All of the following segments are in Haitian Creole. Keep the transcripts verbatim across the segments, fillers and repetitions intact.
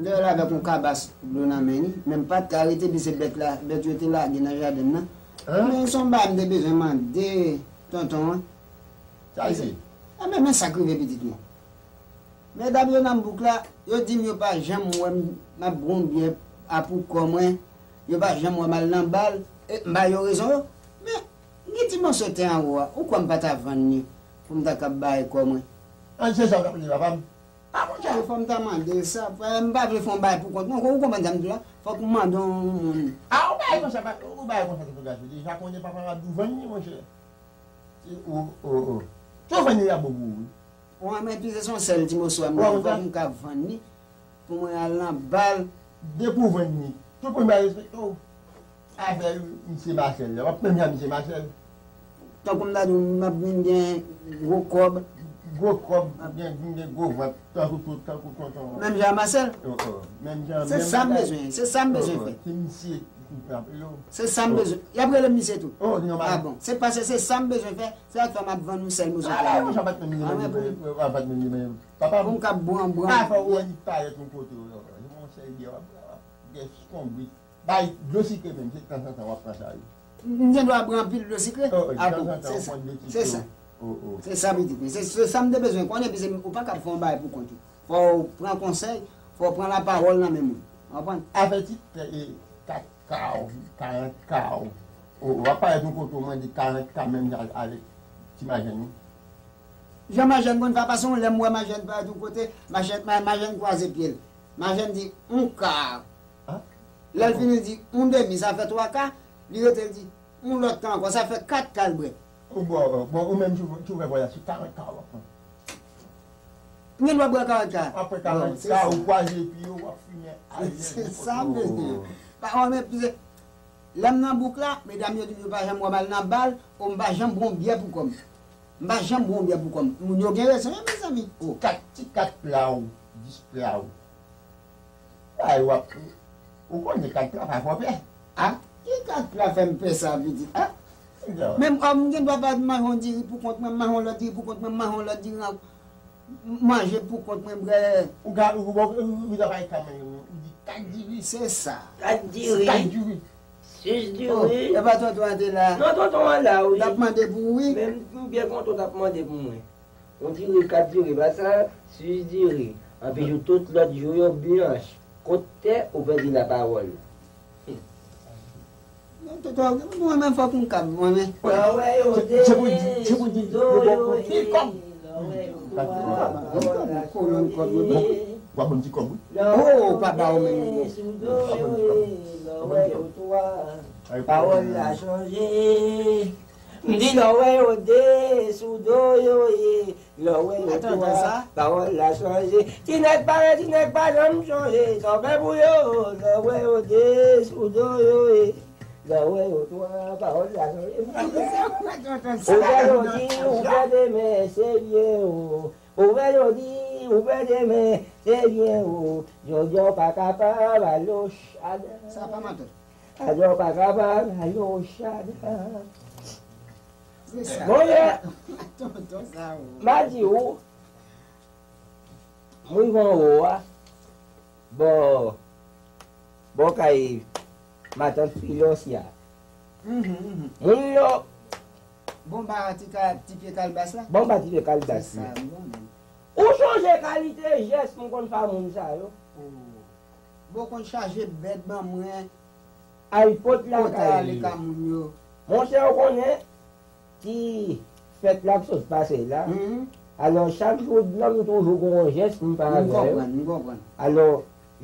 M te wè l avèk yon kabas dlo nan men li, men m pa t ka rete, pi se bèt la, bèt yo te lage nan jaden nan. Men se yon bagay m te bezwen mande tonton an. Sa l ye? Enben, men sa k rive pitit mwen. Medam yo nan bouk la, yo di m yo pa janm wè m, m ap bwè yon byè a pou kò mwen, yo pa janm wè m al nan bal, e m ba yo rezon yo. Men, gen ti moso tè anwo a, ou kwè m pa ta vann li pou m ta kab bay kò mwen? An, se sa w t ap di papa m. A, monchè, fò m ta mande l sa, frè, m pa vle fè yon bagay pou kont mwen, ou konprann sa m di w la? Fòk m mande yon moun. A, yon bagay konsa, pa, yon bagay konsa, tonton Gaspard, deja konnen papa m ap di w vann li, monchè. O, o, o. Tou vann li a bon pou ou, wi. Ou wè, men, pi se yon sèl ti moso a, m gen, fòk m ka vann li pou mwen al nan bal. Depi w vann li, tout moun va respekte w. Afè misye Masèl la, w ap menm jan misye Masèl. Tankou m ta di w, m ap vin gen gwo kòb. Gwo kòb, gen, vin gen gwo vant, tankou tout, tankou tonton an. Menm jan Masèl? O, o, menm jan, se sa m bezwen, se sa m bezwen fè. Se misye. Se sa m bezwen. Y ap rele m misye tou. Oh, non, a bon. Se paske se sa m bezwen fè. Se sa k fè m ap vann yon sèl moso tè. Ah, mwen, sa pa t menm li, papa m. Pou m ka bran, bran. Ah, fò w wè li parèt yon kote, yon sèl byè, w ap, w ap gen konbrit. Bay dlo sikre menm, se tanzantan w ap pran sa, wi. M gen dwa bran anpil dlo sikre? Oh, oh, a bon, se sa. Se sa. Oh, oh. Se sa, pitit mwen. Se, se sa m te bezwen konnen, pi se, ou pa ka fè yon bagay pou kont ou. Fò w pran konsèy, fò w pran lapawòl nan men moun. Ou konprann? Avèti, e, kat ka w, karant ka w. Ou, w ap parèt yon kote w mande karant ka menm jan avèk ti majèn ou. Jan majèn konn fè, pase yon lè m wè majèn parèt yon kote, majèn, ma-, majèn kwaze pye l. Majèn di, yon ka. Lè l fini di yon demi, sa fè twa ka, li rete l di yon lòt ka ankò, sa fè kat ka l bwè. Ou bon, bon, ou menm tou, tou wè vwayaj, se karant ka w ap pran. M gen dwa bwè karant ka. Apre karant ka, ou kwaze pye w, w ap fimen. Se sa m bezwen. Pa, ou menm, se, lè m nan bouk la, medam yo di m yo pa janm wè m al nan bal, o m pa janm bwè yon byè pou kò m. M pa janm bwè yon byè pou kò m. Moun yo gen rezon, wi, mezanmi. O, kat, ti kat pla w, dis pla w. Ay, w ap, ou konnen kat pla pa fè w pè. A, ki kat pla fè m pè sa, pitit? A? Men, m gen dwa pa manje yon diri pou kont mwen, m manje yon lòt diri pou kont mwen, m manje yon lòt diri, m manje pou kont mwen, brè. Ou ka, ou, ou, ou, ou ta bay ka manje, ou di kat diri. Se sa. Kat diri. Kat diri. Sis diri. Oh, e pa tonton an te la? Non, tonton an la, wi. L ap mande pou ou, wi. Men m byen kontan w t ap mande pou mwen. Yon diri, kat diri, pa sa, sis diri. Anpi jou tout lòt jou yo blanch. Kot tè ou pèdi lapawòl. Non, tonton, mwen menm fòk m kab, mwen menm. Lè w wè yo de, se pou di, se pou di, yo poko gen kòb. Lè w wè yo twa, pawòl la chanje. W ap ban m ti kòb, wi. Oh, pa ba w menm, non. Sou do yo ye, lè w wè yo twa, pawòl la chanje. M di lè w wè yo de, sou do yo ye. Lè w wè yo twa, pawòl la chanje. Ti nèg pa ret, ti nèg pa janm chanje. Sa w fè pou yo, lè w wè yo de, sou do yo ye. Lè w wè yo twa, pawòl la chanje. Ou fè jodi, ou fè demen, se byen ou. Ou fè jodi, ou fè demen, se byen ou. Jodi a w pa kapab al o chada. Sa pa matant. Jodi a w pa kapab al o chada. Se sa. Bon, yè, tonton sa, o. M a di w, m rive anwo a, bò, bò kay matant Filòsya. Mhm, mhm. Moun yo. Bon, ba ti ka, ti pye kalbas la? Bon, ba ti pye kalbas la. Se sa, m konnen. Ou chonje kalite jès m konn fè moun sa yo? Oh. Bon, konn chaje bèt ban mwen. Al pot lakay yo. Monchè, ou konnen ti fèt la k sot pase la. Mhm. Alò, chak jou blan, m toujou gon jès m fè avè yo. M konprann, m konprann. Alò,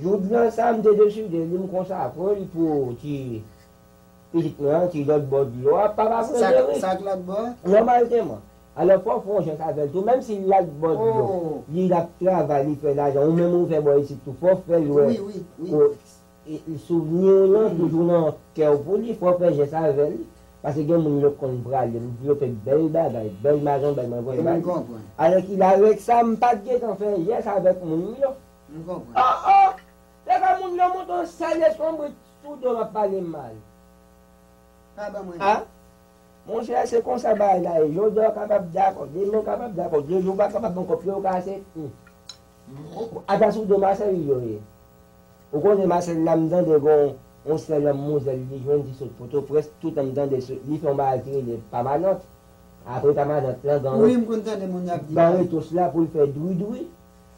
jou blan sa, m te deside di m konsakre l pou ti pitit mwen an, ti lòt bò dlo a, papa Frederic. Sa k lòt bò? Nòmalman. Alò, fò w fè yon jès avè l tou, menm si l lòt bò dlo, oh, li ap travay, li fè lajan, ou menm ou fè bò isit tou, fò w fè l wè. Wi, wi, wi. E, e, souvni w lan, mhm, toujou nan kè w pou li, fò w fè jès avè l. Paske gen moun yo konn prale, m di yo fè bèl bagay, bèl madanm, bèl mwen voye bay. M konprann. Alèkile avèk sa, m pa t gentan fè yès avèk moun yo. M konprann. Oh, oh! Lè sa moun yo monte yon sèl eskonbrit sou do m ap pale m mal. Pa ban mwen. Ah? Monchè, se konsa bagay la ye. Jodi a w kapab dakò, demen w kapab dakò, de jou w pa kapab ankò, pye w kase. Hmm. Ata sou do Masèl yo ye. Ou konnen Masèl la, m tande gon yon sèl manmzèl li jwenn ki sot Pòtoprens, toutan m tande sou, li fè yon bagay ki rele pamanant. Apre pamanant lan, gen wi, m konn tande moun y ap di gen retouch la pou l fè dwidwi.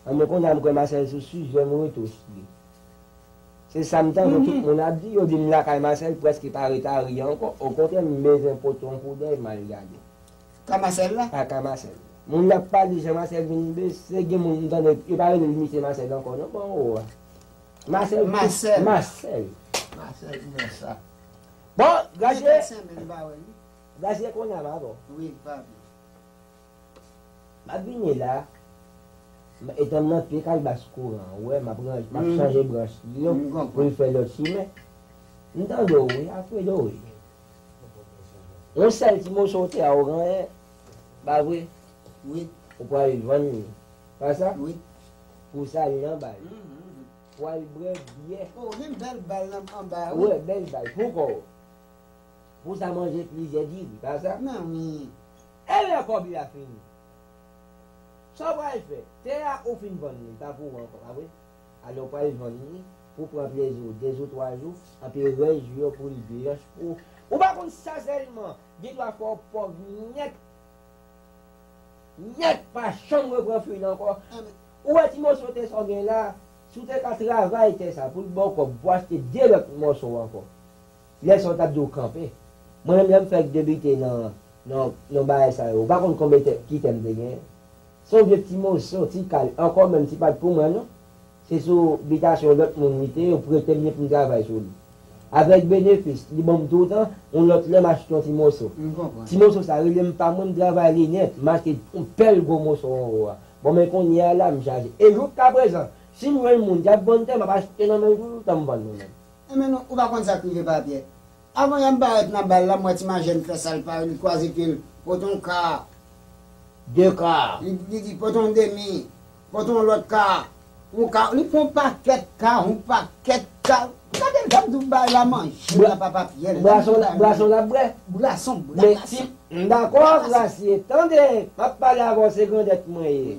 Anben, kounye a m kwè Masèl sou sijè m retouch li. Se sa m tande tout moun ap di, yo di m lakay Masèl prèske pa ret a ri ankò. Okontrè, m bezwen pote yon koudèy m al gade. Ka Masèl la? Pa ka Masèl. Moun ap pale jan Masèl vin bese, gen moun m tande, yo pa rele l misye Masèl ankò non, bon, oh, a. Masèl, Masèl. Masèl. Masèl, men sa. Bon, Grasye. Grasye, kounye a m avè w. Wi, pa vle. M ap vini la, m- etan m nan pye kalbas kouran an, ou wè, m ap ranj- m ap chanje branch li yo pou l fè lòt chimen. M tande w wi, Alfredo wi. Yon sèl ti moso tè a ou genyen, pa vre? Wi. Ou pral vann li. Pa sa? Wi. Pou sa li nan bal. Pou al bwè byè. Oh, gen bèl bal nan anba, wi. Ou wè, bèl bal. Pou kò w. Pou sa manje plizyè diri, pa sa? Men wi. E lè kòb li a fini? Sa w pral fè? Tè a ou fin vann li, li pa pou ou ankò, pa vre? Alò w pral vann li pou w pran plezi w de jou, twa jou, anpi rès jou yo pou l blanch pou ou. Ou pa konn sa sèlman, gen dwa fè w pòv nèt. Nèt pa janm repran fwi l ankò. Ou wè ti moso tè sa w gen la, si w te ka travay tè sa pou l ba w kòb pou achte de lòt mòso ankò. Lè sa w t ap di w kanpe. Mwen menm lè m fèk debite nan, nan, nan bagay sa yo, ou pa konn konbyen tè, ki tè m te genyen. Se yon vye ti moso, ti kal, ankò menm si pa t pou mwen non. Se sou bitasyon lòt moun li te ye, yo prete m li pou m travay sou li. Avèk benefis, li ban m toutan, yon lòt lè m achte yon ti moso. M konprann. Ti moso sa rele m pa mwen, m travay li nèt, m achte yon bèl gwo moso anwo a. Bon, men kounye a la, m chaje. E jouska prezan, si m jwenn moun k ap vann tè, m ap achte nan men l toutan m vann mwen menm. Enben non, ou pa konn sa k rive pa Pyè. Avan yè m parèt nan bal la, m wè ti majèn fè sa l pa, li kwaze pye l, pote yon ka, de ka. Li, li di pote yon demi, pote yon lòt ka, yon ka, li pran yon pakèt ka, yon pakèt ka. Gade l, sa m di w bay la manje la, papa Pyè. Bwason l ap bwè? Bwason, bwason. Men si m dakò, Grasye, tande, m ap pale avè w, se grandèt mwen ye.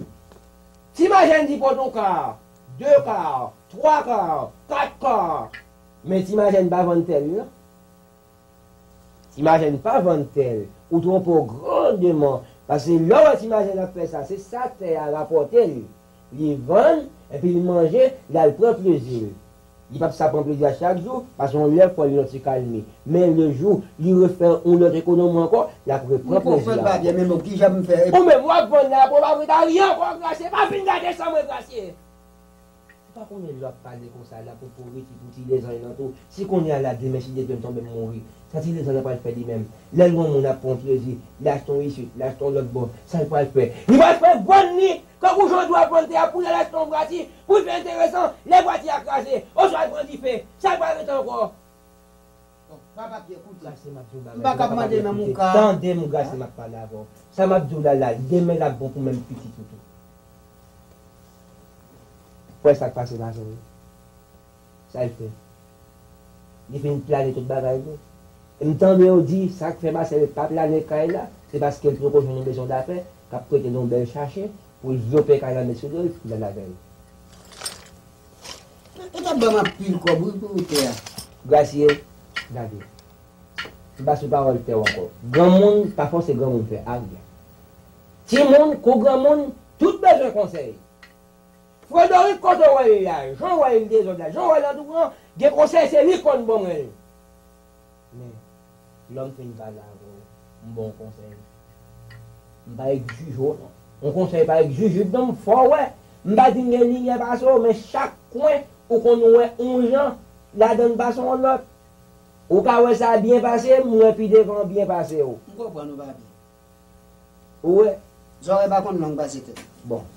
Ti majèn di pote yon ka, de ka, twa ka, kat ka. Men ti majèn pa vann tè l non. Ti majèn pa vann tè l. Ou twonpe w grandman. Paske lè w wè ti majèn ap fè sa, se sa tè a rapòte l. Li vann, epi li manje, li al pran plezi l. Li p ap sa pran plezi a chak jou, paske yon lè fò li yon ti kalmi. Men le jou, li refè yon lòt ekonomi ankò, l ap repran plezi a ankò. Ou menm, w ap vann la, pou w pa ret a ri ankò, Grasye. Pa vin gade san mwen, Grasye. Ou pa konnen lè w ap pale konsa la pou pouri ki pou ti lezanj lan tou. Si kounye a la demen si Dye vle m tonbe m mouri, sa ti lezanj lan pral fè li menm? Lè l wè yon moun ap pran plezi, l achte yon isit, l achte yon lòt bò, sa l pral fè? Li pral fè vann li, kankou jan w di w ap vann tè a pou l al achte yon vwati, pou l fè enteresan, lè vwati a kraze, oswa l pran dife, sa l pral rete ankò? Bon, papa Pyè, koute. Grasye, m ap di w bagay, m pa ka mande nan mouka. Tande m, Grasye, m ap pale avè w. Sa m ap di w la la, demen l ap bon pou menm pitit ou tou. Ou wè sa k pase Masèl la? Sa l fè? Li fin plane tout bagay li. E m tande yo di, sa k fè Masèl pa plane kay la, se paske l poko jwenn yon mezon dafè k ap prete l yon bèl chache, pou l vlope kay la, met sou do l, pou l al avè l. Ou t ap ban m anpil kòb, wi, pou tè a. Grasye, gade. M pa sou pawòl tè w ankò. Granmoun pa fòse granmoun fè aryen. Timoun kou granmoun, tout bezwen konsèy. Frederic, kote w wè l la? Jan w wè l dezòd la, jan w wè l antouran, gen konsèy, se li k konn ban mwen l. Men, lè m fin pale avè w, m ba w konsèy. M pa egzije w non. Yon konsèy pa egzije w non, m fè w wè. M pa di m gen limyè pase w, men chak kwen ou konn wè yon jan ladan l pase yon lòt. Ou ka wè sa byen pase m, m wè pi devan byen pase w. M konprann ou, papi. Ou wè? Zòrèy pa konn long pase tèt. Bon.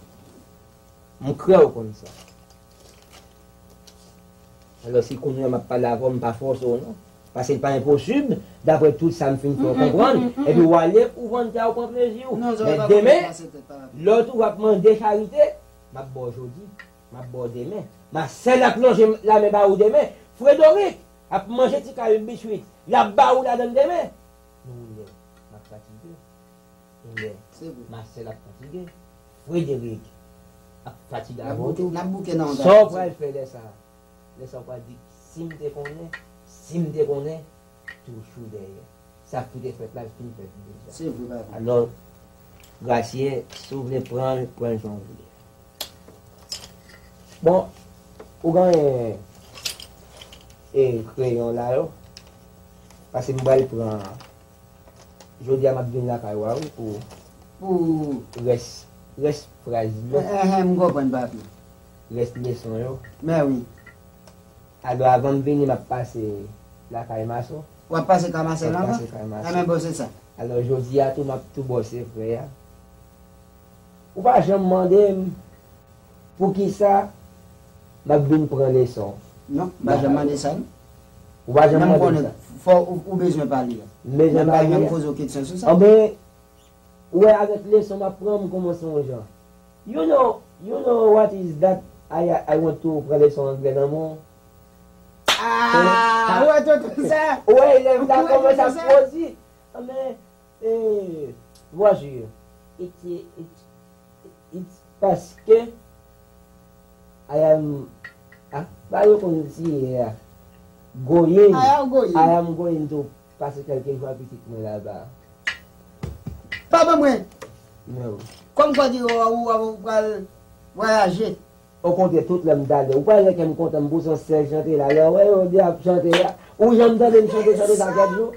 M kwè w konn sa. Alò, si kounye a m ap pale avè w, m pa fòse w non. Paske l pa enposib, daprè tout sa m fin fè w konprann, epi w ale, ou vann tè a, ou pran plezi w. Men demen, lè w tou w ap mande charite, m ap ba w jodi, m ap ba w demen. Masèl ap lonje lamen ba ou demen. Frederic ap manje ti kal biswit, l ap ba ou ladan l demen. Men ou lè, m ap fatige. Ou lè, Masèl ap fatige. Frederic ap fatige avè w tou. Sa w pral fè lè sa a? Lè sa w pral di, si m te konnen, si m te konnen, toujou dèyè. Sa ki te fèt la, l fin fèt deja. Se vre, papa. Alò, Grasye, si w vle pran l, pran l jan w vle. Bon, ou genyen, e, kreyon la yo? Paske m pral pran, jodi a m ap vin lakay ou a, wi, pou rès, rès fraz yo. Enhen, m konprann, papi. Rès leson yo. Men wi. Alò, avan m vini, m ap pase lakay Mason. W ap pase kay Masèl ankò? M ap pase kay Mason. Enben, bon, se sa. Alò, jodi a tou, m ap tou bòse frè a. Ou pa janm mande m poukisa m ap vin pran leson. Non, m pa janm mande sa, non. Ou pa janm mande m sa. Fò ou, ou bezwen pale. M bezwen pale. M pa janm poze w kesyon sou sa. Anben, ou wè, avèk leson m ap pran, m kòmanse yon jan. You know, you know what is that? I, I want to pran leson anglè nan men w. Ah, ou wè tonton sa? Ou wè, elèv la kòmanse ap poze. Anben, eh, bonjou. It's, it's, it's paske I am, ah, ba yo konn si, ah, going. I am going. I am going to pase kèlke jou a pitit mwen laba. Papa mwen! Kòm kwa di ou, ou, ou pral vwayaje. Okontrè, tout lè m t ale, ou pa wè kè m kontan, m pouse yon sèl chante la. Lè w wè yo de ap chante la, ou janm tande m chante, chante sa kèk jou?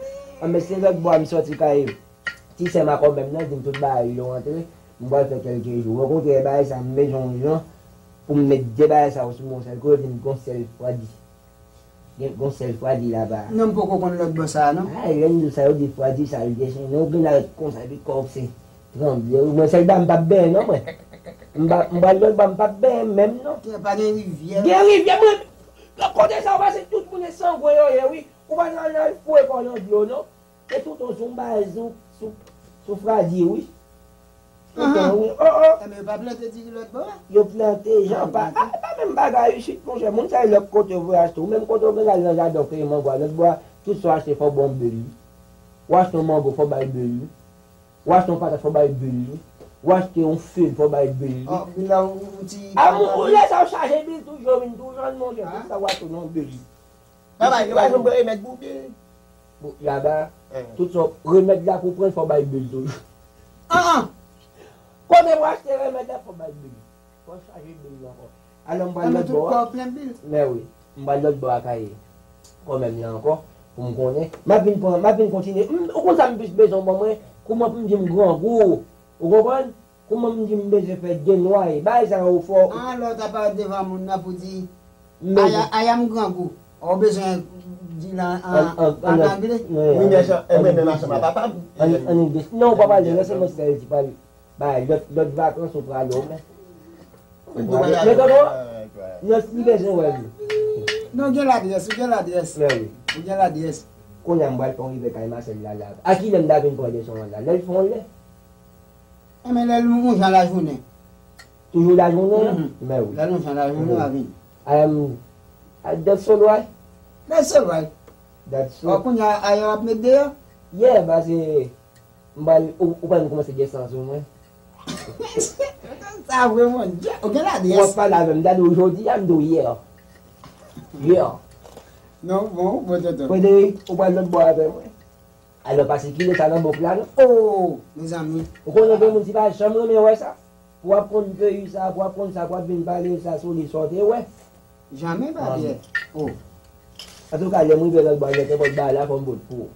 Anben, se lòt bò a m sòti kay ti sè m a kòmè m nan, di m tout bagay yo antre, m pral fè kèlke jou. Okontrè, bagay sa, m bezwen yon jan pou m met de bagay sa yo sou yon sèl kote, vin yon sèl fwa di. Gen, gon sèl fwa di laba. Non, m poko konn lòt bò sa a, non. Ay, lè m di w sa, yo di fwa di sa, l desennen. Ou gen la konsa, epi kò w se tranble. Wi, mwen, sèl ba m p ap benyen, non, mwen. M pa, m pral lòt bò, m p ap benyen menm, non. Gen, pa gen rivyè. Gen rivyè, mwen. Lòt kote sa, ou pa se tout moun e sangwen yo ye, wi. Ou pa nan, nan foure kò w nan dlo, non. E tonton sou m bay sou, sou, sou fradi, wi. Tonton, wi. Oh, oh. Enben, yo pa plante diri lòt bò a? Yo plante, jan pa, a, pa menm bagay isit, monchè. Moun sa yo lòt kote yo vle achte. Ou menm kote w vle al nan jaden w kreye mango a, lòt bò a, tout sa w achte fò w ba yon bèl, wi. Ou achte yon mango, fò w bay bèl, wi. Ou achte yon patat, fò w bay bèl, wi. Ou achte yon fèy, fò w bay bèl, wi. Oh, bil la, ou, ou ti... A, ou, lè sa w chaje bil, toujou vin tou jòn, monchè. Tout sa w achte nan bèl, wi. Papa, yo pa janm remèt pou bil. Bon, laba, tout sa, remèd la pou pran, fò bay bil toujou. An, an! Kote pou achte remèd la, fò bay bil. Fò chaje bil la ankò. Alò, m pral lòt bò a. Tout kò plen bil. Men wi, m pral lòt bò a kay kòmè m nan ankò, pou m konnen. M ap vin pran, m ap vin kontinye. M, ou konn sa m plis bezwen ban mwen, kouman pou m di m grangou. Ou konprann? Kouman m di m bezwen fè de nwa e bagay sa yo fò. An, lè w ta parèt devan moun nan pou di, I a-, I am grangou. Ou bezwen di l an, an, an angle? Wi, men jan, mwen menm ansanm a papa m. An, an English. Non, ou pa pale, lè se mwen ki pale, ki pale. Bay, lòt, lòt vakans ou prale, ou men. Men tonton, non, li bezwen wè li. Non, gen ladrès, ou gen ladrès. Men wi. Ou gen ladrès. Kounye a m pral fè yon rive kay Masèl la, la. A kilè m ta vin pran leson an la? Lè l fè yon lè. Enben, lè l yon jan lajounen. Toujou lajounen? Mhm. Men wi. Lè l yon jan lajounen, w a vini. I am, I, that's all right. That's all right. That's all. Ò, kounye a, ayè w ap met deyò? Yeah, paske m pral, ou, ou pral kòmanse gen sans sou mwen. Sa vre, mon Dieu. Ou gen ladrès. W ap pale avè m, gade w jodi a, m di w yeah. Yeah. Non, bon, bon, tonton. Frederic, ou pral lòt bò avè mwen. Alò, pa sikile sa nan bòf la, non. Oh, mezanmi. Ou konnen gen moun ki pa janm renmen wè sa? Pou w ap konn peyi sa, pou w ap konn sa, pou w ap vin pale sa sou li, sa w te wè. Janmen, pa byen. Oh. Antouka, lè m rive lòt bò, nenpòt bagay la, fò m bout pou ou.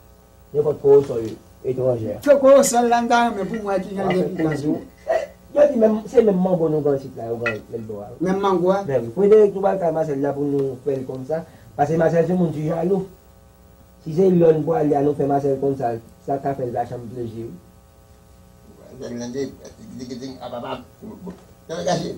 Nenpòt korosòl etranjè. Se korosòl la, m ta renmen pou m wè kijan l gen pikans wi. Eh, yo di menm, se menm mango nou gen isit la, yo gen lòt bò a. Menm mango a? Men wi. Frederic, nou pral kay Masèl la pou nou fè l konsa. Paske Masèl se moun ki jalou. Si se lè n pwale a nou fè Masèl konsa, sa ka fè l pa janm plezi wi. Masèl nan de, digiting, apapap. Nan gache.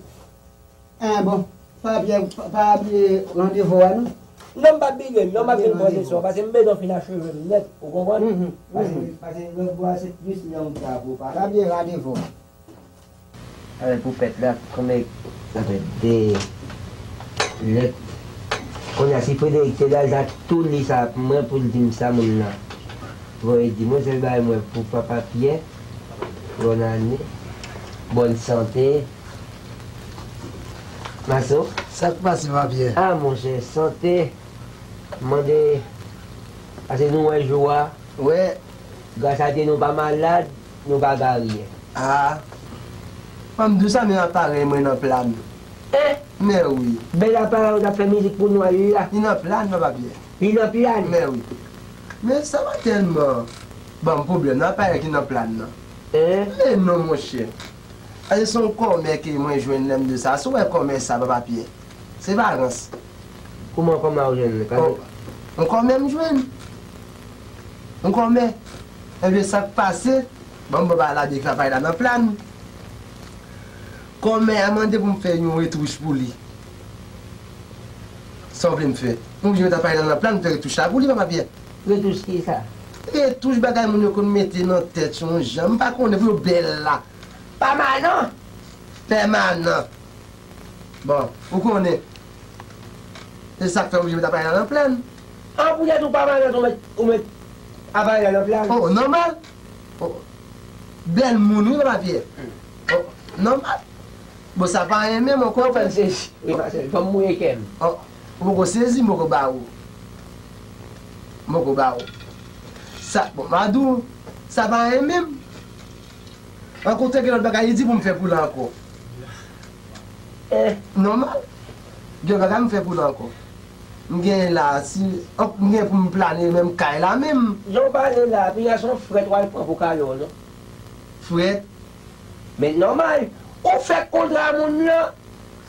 En bon, pa bliye, pa, pa bliye randevou a non. Non, m p ap bile, non, m ap vin pran leson, paske m bezwen fin acheve m nèt, ou konprann? Paske, paske lòt bò a se plis nan wout la pou w pase. Fabien, radevou. Avèk pou fèt la, konbyen sa fè de lèt. Kounye a, si Frederic te la, l ta tou li sa pou mwen, pou l di m sa moun nan voye di mwen, sèl bagay mwen pou papa Pyè, bòn ane, bòn sante. Maso? Sa k pase, papa Pyè? Ah, monchè, sante. Mande, paske nou wè jou a. Wè. Gras a Dye, nou pa malad, nou pa garye. Ah. Ban m di w sa, men aparèy mwen nan plàn. Hein? Men wi. Bèl aparèy ou t ap fè mizik pou nou a la. Li nan plàn, papa Pyè. Li nan plàn? Men wi. Men sa pa tèlman ban m pwoblèm, nan aparèy ki nan plàn nan. Hein? Men non, monchè. Paske se yon kòmè ke mwen jwenn lè m di sa. Si w wè kòmè sa, papa Pyè, se pa rans. Kòman kòmè w jwenn li? Yon, yon kòmè m jwenn. Yon kòmè. Ebyen, sa k pase, ban m ba la de travay la nan plàn. Kòmè a mande pou m fè yon retouch pou li. Sa w vle m fè? M oblije met aparèy la nan plàn, m fè retouch la pou li, papa Pyè. Retouch ki sa? Retouch bagay moun yo konn mete nan tèt yon jan. M pa konnen pou yo bèl la. Pèmanan. Pèmanan. Bon, ou konnen. Se sa k fè m oblije met aparèy la nan plàn. An, poutèt ou pèmanan, ou met, ou met aparèy la nan plàn? Oh, nòmal. Oh, bèl moun, wi, papa Pyè. Oh, nòmal. Bon, sa pa anyen menm ankò. Ou fè m sezi. Wi, Marcel, fò m mouye kè m. Oh, ou poko sezi, m poko ba ou. M poko ba ou. Sa, bon, m a di w, sa pa anyen menm. Rankontre gen lòt bagay li di pou m fè pou li ankò. Eh. Nòmal. Gen lòt bagay m fè pou li ankò. M gen la, si, m gen pou m plane menm kay la menm. Jan w pale la, piga se yon frèt w al pran pou kale w, non? Frèt? Men nòmal, ou fè kontra moun nan,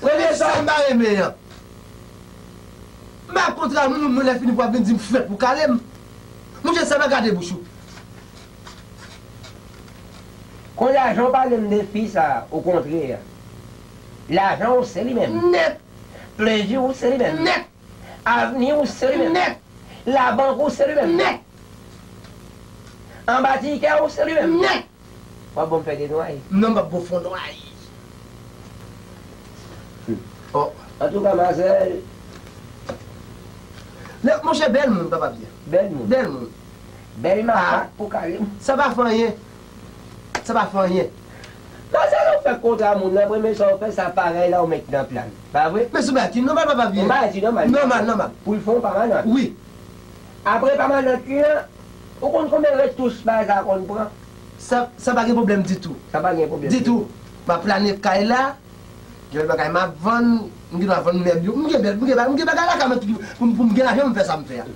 premye sa m pa renmen an. M pa kontra moun, moun lè fini pou ap vin di m frèt pou kale m. Monchè, sa pa gade bouch ou. Kounye a, jan w pale m de fi sa, okontrè, lajan w se li menm. Nèt. Plezi w se li menm. Nèt. Avni w se li menm. Nèt. Labank ou se li menm. Nèt. Anba tikè ou se li menm. Nèt. W ap ban m fè de nway. Non, m p ap ba w fon nway. Oh. Antouka, Marcel. Monchè, bèl moun, papa Pyè. Bèl moun. Bèl moun. Bèl makak pou kale m. Sa pa fè anyen. Sa pa fè anyen. Marcel, ou fè kontra moun nan, premye sa ou fè, sa aparèy la ou met nan plàn. Pa vre? Men se yon bagay ki nòmal, papa Pyè. Yon bagay ki nòmal. Nòmal, nòmal. Pou l fè yon pèmanan. Wi. Apre pèmanan lan, ou konn konbyen retouch bagay sa konn pran? Sa, sa pa gen pwoblèm ditou. Sa pa gen pwoblèm ditou. M ap plane kay la, gen bagay m ap vann, m gen dwa vann mèb yo. M gen bèl, m gen, m gen bagay lakay mwen pou, pou, pou m gen lajan pou m fè sa m fè a.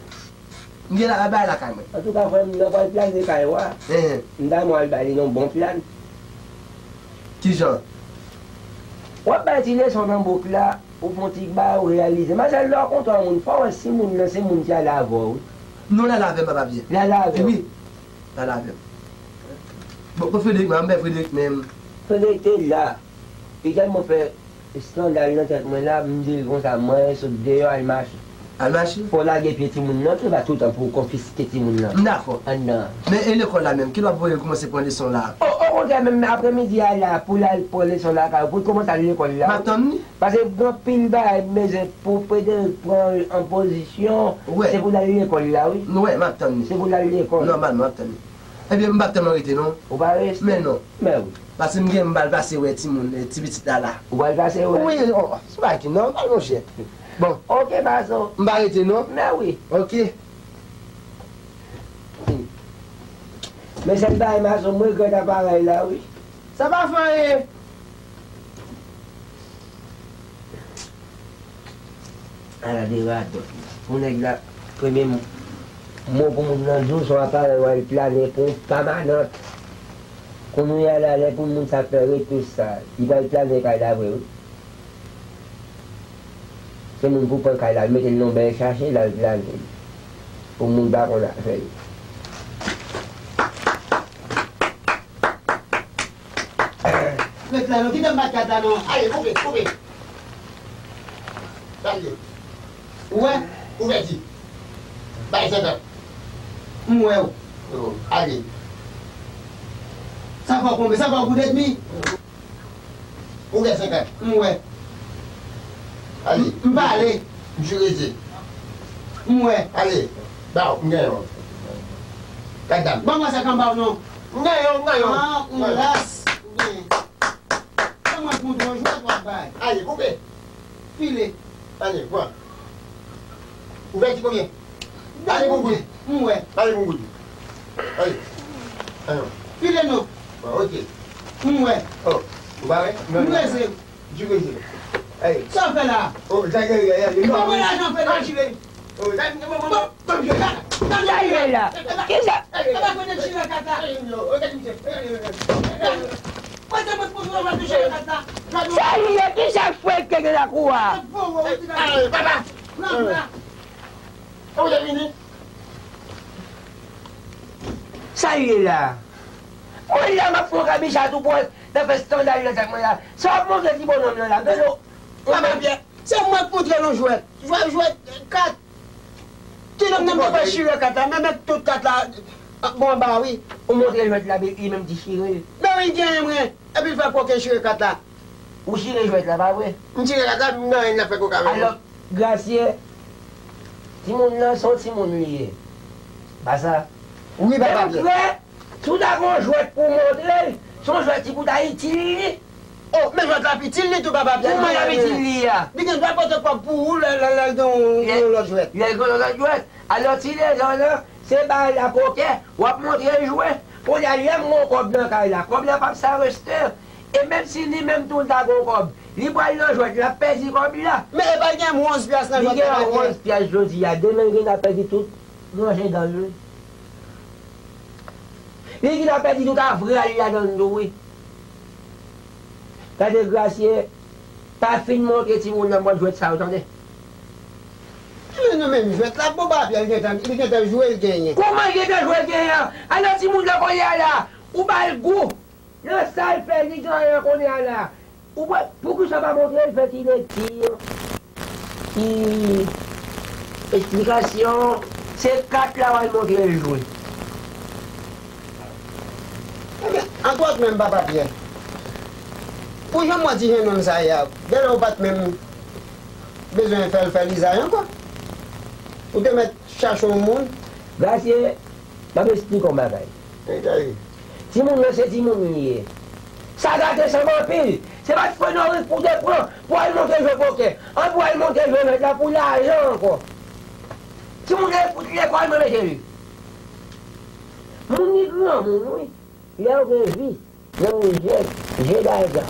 M gen la, bagay lakay mwen. Antouka, frè m, nan pral plane kay ou a, m ta renmen w al ba li yon bon plan. Kijan? W ap bay ti leson nan bouk la, ou fè yon ti bagay, ou reyalize. Marcel, lè w kontre yon moun, fò w wè si moun nan se moun ki ale avè w, wi. Non, l ale avè m, papa Pyè. L ale avè w. Wi. L ale avè m. Bon, pou Frederic, mwen, m bay Frederic menm. Frederic te la. Li tèlman fè eskandal nan tèt mwen la, m di l konsa, mwen sot deyò al mache. Al mache? Fò w lage pye timoun nan, se pa toutan pou w konfiske timoun nan. M dakò. Anndan an. Men e lekòl la menm, kilè w ap voye l kòmanse pran leson la? O, okontrè, menm aprèmidi a la, pou l al pran leson lakay ou, pou l kòmanse al lekòl la. M ap tann li. Paske gen anpil bagay m bezwen pou Frederic pran an pozisyon. Wè. Se pou l al lekòl la, wi. Wè, m ap tann li. Se pou l al lekòl. Nòmalman, m ap tann li. Ebyen, m p ap tèlman rete, non. Ou pa rete? Men non. Men wi. Paske m gen, m pral pase wè timoun, eh, ti pitit la la. Ou pral pase wè? Wi, oh, se bagay ki nòmal, monchè. Bon. Oke, Mason. M pa rete, non. Men wi. Oke. Men sèl bagay, Mason, m regrèt aparèy la, wi. Sa pa fè anyen. Ala de radòt. Pou nèg la, premye mo, mo pou moun nan di w, se yon aparèy w al plane pou pèmanan. Kounye a la, lè pou moun sa fè retouch sa, li pral plane kay la vre, wi. Se moun pou pran kay la, mete l nan yon bèl chache, l al plane. Pou moun pa konn afè l. Ret la non, kite m bat kat la non. Ale, koupe, koupe. Tande. Ou wè? Ouvèti. Bay senkant. M wè w. Oh, ale. Sa fè w konbyen? Sa fè w goud edmi? Ou gen senkant. M wè. Ale. M pale. M jire je. M wè. Ale. Ba w, m genyen w. Gad dam. Ban mwen sa k anba w non. M genyen w, m genyen w. Ah, m ras. M genyen. Ban mwen k montre w jwèt w ap bay. Ale, koupe. File. Ale, pran. Ouvèti konbyen? Ale pou goud. M wè. Ale pou goud. Ale. Ale. File non. Bon, ok. M wè. Oh, ou pa wè? M reze. Jire je. Ale. Sa w fè la? Oh, sa gen, gen, gen. Ban mwen lajan fè la jire. Oh, sa, non, non, non, non, non, non. Sa jire la. Kisa? Sa pa kote jire kata. Mwen te mwen pou jwe jwe jire kata. Sa jire, kisa k fwe ke gen lakou a? Papa. Ou te vini? Sa l ye la? Mwen la, m ap fè yon kabicha tou pwòl, nan fè eskandal nan zak mwen la. Sa w ap montre ti bonòm nan la? Gade w. Papa Pyè, se mwen k montre l yon jwèt. Jwèt, jwèt kat. Ti nonm nan mwen pa chire kat la, men met tout kat la, bon, anba wi. Ou montre l jwèt la, men li menm ki chire l. Men wi, l genyen mwen. Epi l fè koken chire kat la. Ou chire jwèt la, pa vre? M chire kat la, m nan anyen n ap fè koka menm. Alò, Grasye, timoun nan se yon timoun li ye. Pa sa? Wi, papa Pyè. Menm vre, si w ta gen yon jwèt pou w montre l, se yon jwèt ki pou ta itil li. Oh, men jwèt la ap itil li tou, papa Pyè. Kouman l ap itil li a? Li gen dwa pote kòb pou ou lè, lè, lè l gen yon, yon lòt jwèt. Lè l gen yon lòt jwèt. Alò, ti Lezan nan, se bay la pokè, w ap montre l jwe. Kounye a, lè m gen yon kòb nan kay la, kòb la p ap sa reste. E menm si li menm tou l ta gen yon kòb, li pral nan jwèt, l ap pèdi kòb la. Men epa l gen onz pyas nan jwèt la. Li gen onz pyas jodi a, demen l gentan pèdi tout ranje dan l wi. Li gentan pèdi tout avral ladan l tou wi. Gade Grasye, pa fin montre timoun nan bòt jwèt sa yo tande. Men non, men jwèt la, bon, papa Pyè, li gentan, li gentan jwe, l genyen. Kòman l gentan jwe, l genyen? Alò timoun nan kounye a la, ou ba l gou. Nan sa l fè li genyen kounye a la. Ou pa, poukisa w pa montre l fè ti lekti, ti esplikasyon? Se kat la w al montre l jwe. Ebyen, antwòt menm papa Pyè, pou jan m wè ti jennonm sa ye a, genlè ou pa t menm bezwen fè l fè lizay ankò. Ou te mèt chache yon moun. Grasye, m ap esplike w yon bagay. Timoun nan se timoun li ye. Sa gate sanm anpil. Se pa ti fenorik pou te pran pou al monte jwe pokè. An pou al monte jwe jwèt la pou lajan ankò. Timoun nan fout lekòl mwen mete l. Moun li granmoun wi. Lè w gen vi, nan mizè, je dada.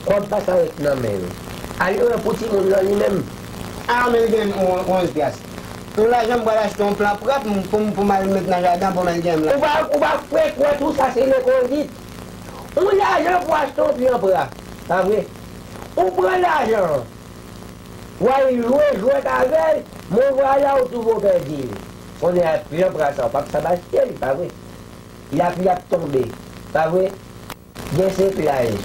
Kòb pa sa ret nan men yo. Alò pou timoun nan li menm. A men l gen on- onz pyas. Yon lajan m pral achte yon plant pou m, pou m al met nan jaden pou m al gen m la. Ou pa, ou pa kwè kwè tou sa se lekolit. Yon lajan pou achte yon plant pra, pa vre? Ou pran lajan an, w al jwe jwèt avè l, men w vwala ou twouve w pèdi l. Kounye a plant pra sa, w p ap sa achte l, pa vre? Lapli ap tonbe, pa vre? Gen seklaj.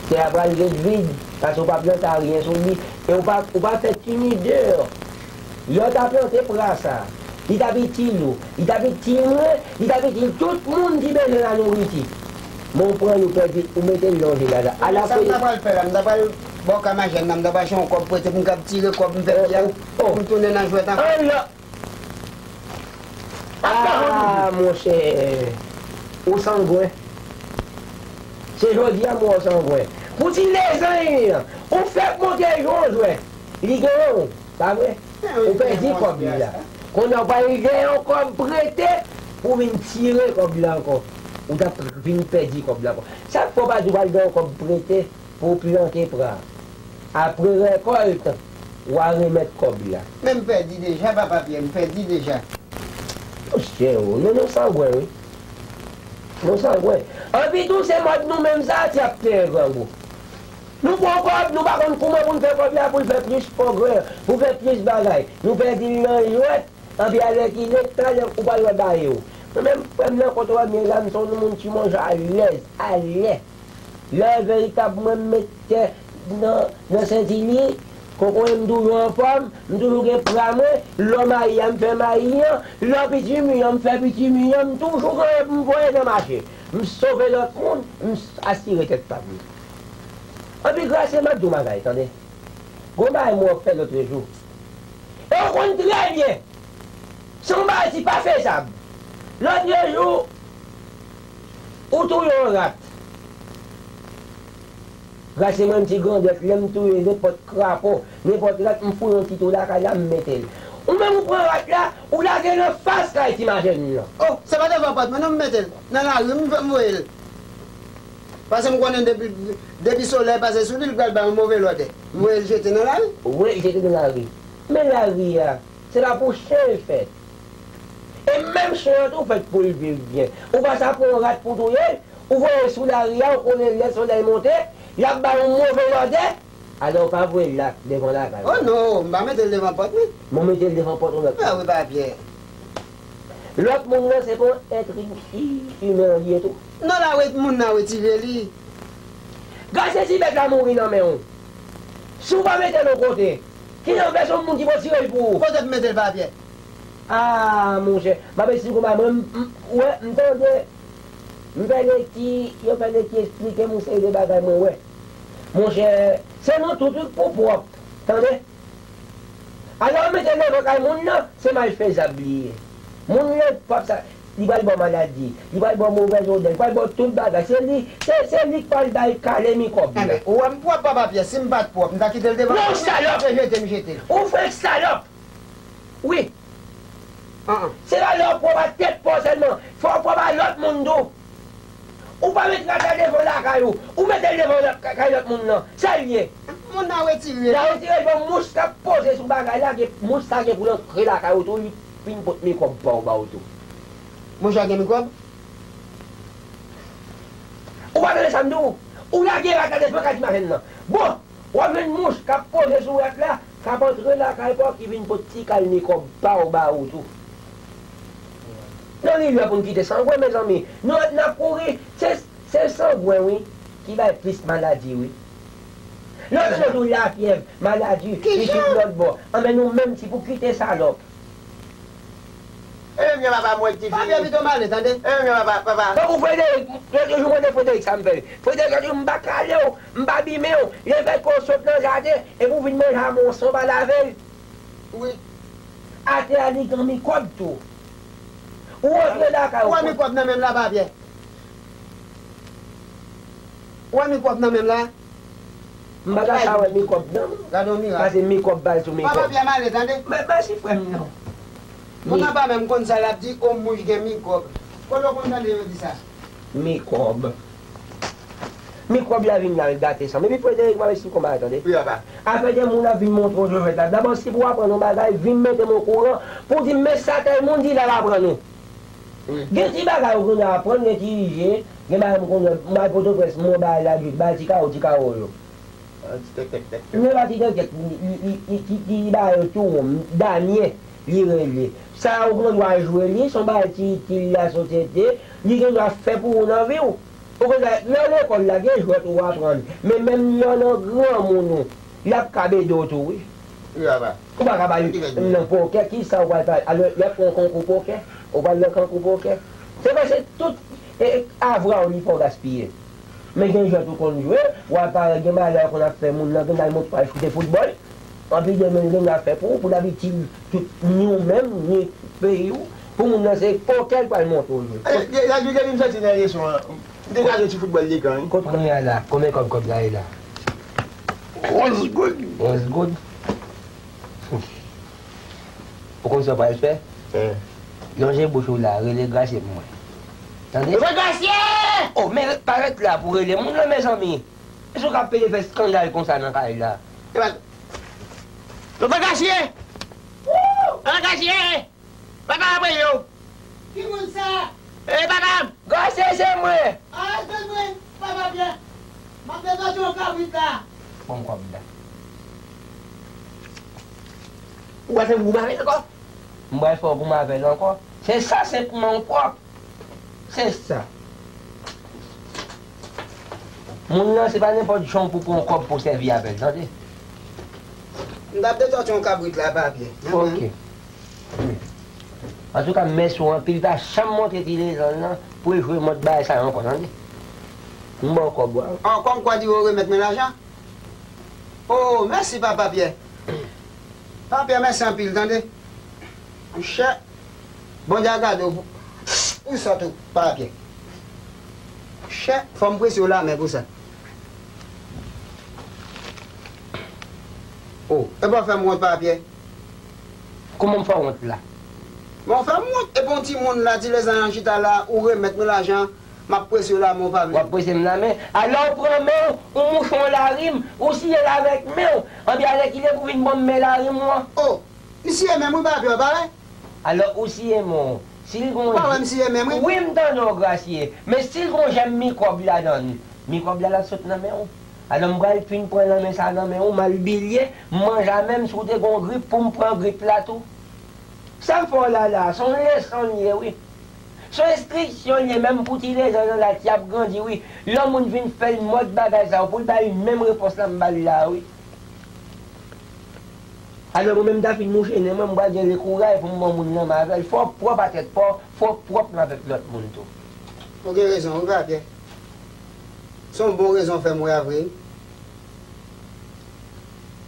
Tè a pral ret vid, paske w pa plante anyen sou li, e w pa, w pa fè ti nid deyò. Lè w ta plante pra sa, li t ap itil ou, li t ap itil mwen, li t ap itil tout moun ki bezwen lanouriti. Men w pran l, ou pèdi, ou mete l nan jwèt la. Ala sa m ta pral fè la, m ta pral ba w ka majèn nan, m ta pral chèche yon kòb prete pou m kab tire kòb m fè pye a, pou m tounen nan jwèt ankò. Ah, monchè, ou sangwen. Se jodi a m wè w sangwen. Pou ti lezanj li an, ou fèk monte jwe yon jwèt. Li genyen w, pa vre? Ou pèdi kòb li la. Kounye a w pral gen yon kòb prete pou w vin tire kòb la ankò. Ou t ap vin pèdi kòb la ankò. Sa k fè w pa di w pral gen yon kòb prete pou w plante pra? Apre rekòlt, w a remèt kòb la. Men m pèdi deja, papa Pyè, m pèdi deja. Monchè o, men nou sangwen wi. Nou sangwen. Anpi tou, se mòd nou menm sa a ki ap peye grangou. Nou pran kòb, nou pa konn kouman pou n fè kòb la, pou l fè plis pwogrè, pou l fè plis bagay. Nou pèdi l nan jwèt, anpi alèkile, talè ou pral wè ba yo. Mwen menm, frè m nan kote w wè m ye la, m se yon moun ki manje alèz, alè. Lè veritab mwen m met tè nan, nan senti li, Kokoye m toujou anfòm, m toujou gen pra mwen, lò mayi a m fè mayi an, lò pitimi an m fè pitimi an, m toujou gen pou m voye nan mache. M sove lòt moun, m asire tèt pa m. Anpi Grasye m ap di w bagay, tande. Gon bagay mwen fè lòtrejou. E w konn trè byen. Se yon bagay ki pa fezab. Lòtrejou, ou touye yon rat. Grasye mwen, m ti grandèt, lè m touye nenpòt krapo, nenpòt rat, m fouye yon ti twou lakay la, m mete l. Ou menm ou pran rat la, ou lage l anfas kay ti majèn nan. O, se pa devan pòt mwen non m mete l. Nan lari m, m voye l. Paske m konnen depi, depi solèy pase sou li, li pral bay yon move lòdè. M voye l jete nan lari. Ou voye l jete nan lari. Men lari a, se pa pou chen l fèt. E menm chen an tou fèt pou l viv byen. Ou pa sa pran yon rat pou touye l, ou voye l sou lari a, ou konnen lè solèy monte, l ap bay yon move lòdè. Alò, ou pa voye l la devan lakay ou. O non, m pa mete l devan pòt mwen. Mwen mete l devan pòt ou lòt. A wi, Papyè. Lòt moun nan se pa yon èt imen li ye tou. Non, la ret moun nan retire li. Gad se ti bèt la mouri nan men w. Si w pa mete l yon kote, ki jan fè se yon moun ki pou tire l pou ou? Kote m mete l, Papyè? A, monchè, m ap esplike w, mwen, m, m, wè, m tande, m fè lekti, yo fè lekti eksplike m yon seri de bagay mwen wè. Monchè, se nou tout wi k pou pwòp, tande? Alò, mete l nan vant kay moun nan, se malfezab li ye. Moun nan p ap sa, li pral ba w maladi, li pral ba w movèz odè, li pral ba w tout bagay. Se li, se, se li k pral bay kale mikwòb yo. Enben, ou wè m pwòp, Papa Pyè, si m pa t pwòp, m ta kite l devan. Non, salòp! Jete m jete l. Ou frenk salòp! Wi. An, an. Se pa lè w pwòp a tèt pa w sèlman, fò w pwòp a lòt moun tou. Ou pa met rat la devan lakay ou, ou mete l devan lòt, kay lòt moun nan. Sa l ye? Moun nan retire l. Nan retire l, bon, mouch k ap poze sou bagay la, gen, mouch sa gen pou l antre lakay ou tou, li vin pot mikwòb pa w ba w tou. Mouch la gen mikwòb? Ou pa tande sa m di w? Ou lage rat la devan kay ti majèn nan. Bon, w ap jwenn mouch k ap poze sou rat la, k ap antre lakay pa w ki vin pot ti kal mikwòb pa w ba ou tou. Non, li lè pou n kite sangwen, mezanmi. Nou, n ap kouri, se, se sangwen, wi, ki bay plis maladi, wi. Lòt jou, lapyèv, maladi, isit lòt bò. Anben, nou menm, si pou kite salòp. E menm jan papa m wè ti fi. Papyè pito m ale, tande. E menm jan papa, papa. Tankou Frederik, lòt jou mwen de Frederik sa m fè l. Frederik, lòt jou m pa kale w, m pa bimen w. Lefètke w sot nan jaden, epi w vin manje a men w san w pa lave l. Wi. Atè a li gen mikwòb tou. Ou rantre lakay ou. Ou wè mikwòb nan men m la, Papyè? Ou wè mikwòb nan men m la? M pa ta sa wè mikwòb nan. Gade yon mirak. Pase mikwòb bal sou mikwòb. Papa Pyè m ale, tande. Mè, mèsi frè m nan. Moun nan pa menm konn sa l ap di, o mouch gen mikwòb. Kote w konn tande yo di sa? Mikwòb. Mikwòb la vin la, l gate san m. Epi Frederik, m ap esplike w bagay, tande. Wi, papa. Afè de moun ap vin montre w jwèt la. Dabò, si pou w aprann yon bagay, vin mete m okouran pou w di m, men sa tèl moun di l al aprann ou. Wi. Gen ti bagay ou konnen aprann, gen ti ije, gen bagay m konnen, m al Pòtoprens, m wè bagay la dwet, bagay ti kawo, ti kawo yo. Ah, ti tèktèk, tèktèk. Men pa ti tèktèk, li, li, li, li, ki, ki bagay yo tou won, damyen, li rele. Sa ou gen dwa jwe li, se yon bagay ki itil lasosyete, li gen dwa fè pou ou nan vi w. Ou konnen, lè w lekòl la, gen jwèt ou aprann, men menm lè w nan granmoun ou, l ap kab ede w tou, wi. Wi, papa. Ou pa ka ba li nan pokè, kisa ou pral fè? Alò, lè pran konkou pokè, ou pral nan konkou pokè. Se paske tout, e, e, avwa ou li fè w gaspiye. Men gen jwèt ou konn jwe, w ap parèt gen bagay la ou konn ap fè moun nan, gen bagay montre w al choute foutbòl. Anpi demen gen bagay fè pou ou, pou l ap itil tout ni ou menm, ni peyi w. Pou moun nan se pokè l pral montre w jwe. E, e, la, depi m soti nan leson an, m te ka jwe ti foutbòl lekan, wi. Kot kounye a la? Konbyen kòb kòb la ye la? Onz goud. Onz goud? Ou konn sa w pral fè? Lonje bouch ou la, rele Grasye pou mwen. Tande? Mwen Grasye! Oh, men parèt la pou rele moun nan, mezanmi. Èske w ka pede fè eskandal konsa nan kay la? E pa... Mwen Grasye! Mwen Grasye! Papa ap rele w. Ki moun sa? E papa m! Grasye, se mwen! A, se mwen, papa Pyè. M ap debòde yon kabrit la. Ban m kòb la. Ou pral fè m gou mavèl ankò? M pral fè w gou mavèl ankò. Se sa senpman ou pwòp. Se sa. Moun nan, se pa nenpòt jan w pou pran yon kòb pou w sèvi avè l, tande. M t ap detòti yon kabrit la, Papye. Ok. Antouka, mèsi w anpil. Pa janm montre ti Lezann nan pou l jwe mòd bagay sa yo ankò, tande. M ba w kòb ou a. Ankò, m kwè di w remèt mwen lajan. Oh, mèsi, Papa Pyè. Papa Pyè, mèsi anpil, tande. Monchè, Bondye a gade w pou, pou sa tou, Papa Pyè. Monchè, fò m prese w lamen pou sa. Oh, epa w fè m wont, Papa Pyè. Kòman m fè w wont la? Bon, w fè m wont, epi yon timoun la, ti Lezann an chita la, ou remèt mwen lajan, m ap prese w lamen, ou pa vle. W ap prese m lamen? Alò, w pran men w, ou mouche yon larim, ou siye l avèk men w, anpi alèkile pou vin ban m men larim ou an. Oh, m siye men m wi, Papa Pyè, pa vre? Alò, ou siye men w. Si l gon... Pa wè m siye men m wi. Wi, m tande w, Grasye. Men si l gon jèm mikwòb ladan l, mikwòb la, l ap sot nan men w. Alò, m pral fin pran nan men sa nan men w, m al bilye, m manje a menm, si w te gon grip, pou m pran grip la tou. Sa m fè w la la, se yon leson l ye wi. Se yon enstriksyon l ye, menm pou ti Lezann nan la, ti ap grandi wi. Lè yon moun vin fè l mòd bagay sa yo, pou l ba li menm repons la m ba l la wi. Alò, mwen menm, m ta fin mouche nen mwen, m pral gen lekouray pou m ban moun nan m avè l. Fò w pwòp atèt pa w, fò w pwòp avèk lòt moun tou. Ou gen rezon wi, Papa Pyè. Se yon bon rezon w fè m wè a vre.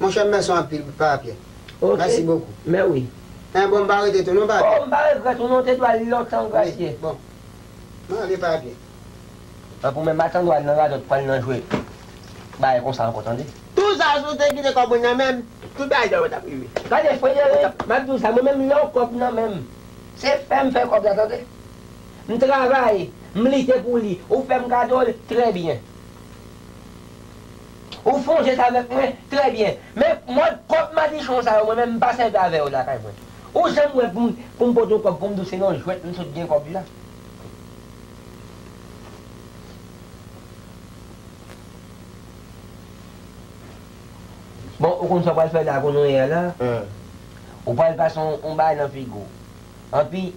Monchè, mèsi anpil, Papa Pyè. Ok. Mèsi bokou. Men wi. En, bon, m pa rete tou non, Papa Pyè. Oh, m pa regrèt ou non, w te dwe al lontan, Grasye. Wi, bon. Mwen ale, Papa Pyè. An pou menm atan dwa al nan radòt, pral nan jwe bagay konsa ankò, tande. Tou sa, si w te kite kòb ou nan men m, tout bagay sa yo t ap rive. Gade, Frederic, m ap di w sa, mwen menm, lè yon kòb nan men m, se fè m fè kòb la, tande. M travay, m lite pou li, ou fè m kado l, trè byen. Ou fè yon jès avèk mwen, trè byen. Men mòd kòb madichon sa yo, mwen menm, m pa sèvi avè yo lakay mwen. Ou janm wè pou m, pou m pote yon kòb, pou m di w se nan jwèt m sot gen kòb la. Bon, ou konn sa w pral fè la, kounye a la? Ou pral pase yon, yon bagay nan figi w. Anpi,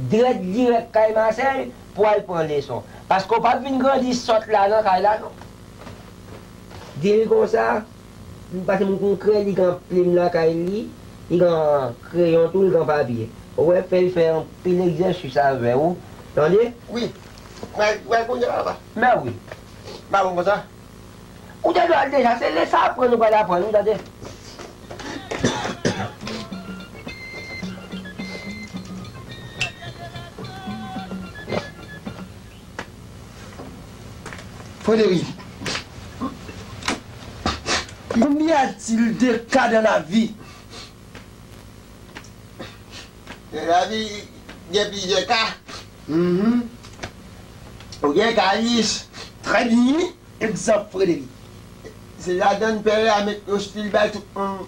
drèt dirèk kay Masèl pou al pran leson. Paske w p ap vin grandi sòt la nan kay la, non. Di l konsa, paske m konn krè li gen plim lakay li, li gen kreyon tou, li gen papye. Ou wè, fè l fè anpil egzèsis avè w. Tande? Wi. Mwen, mwen kounye a, papa. Men wi. Pa bon konsa. Ou te dwe al deja, se leson aprann ou pral aprann, ou tande? Frédéric, combien a-t-il de cas dans la vie? Nan lavi, gen plizyè ka. Mhm. Ou gen ka lis. Trè byen. Egzanp, Frédéric. Se ladan pè a met lostil bay tout moun.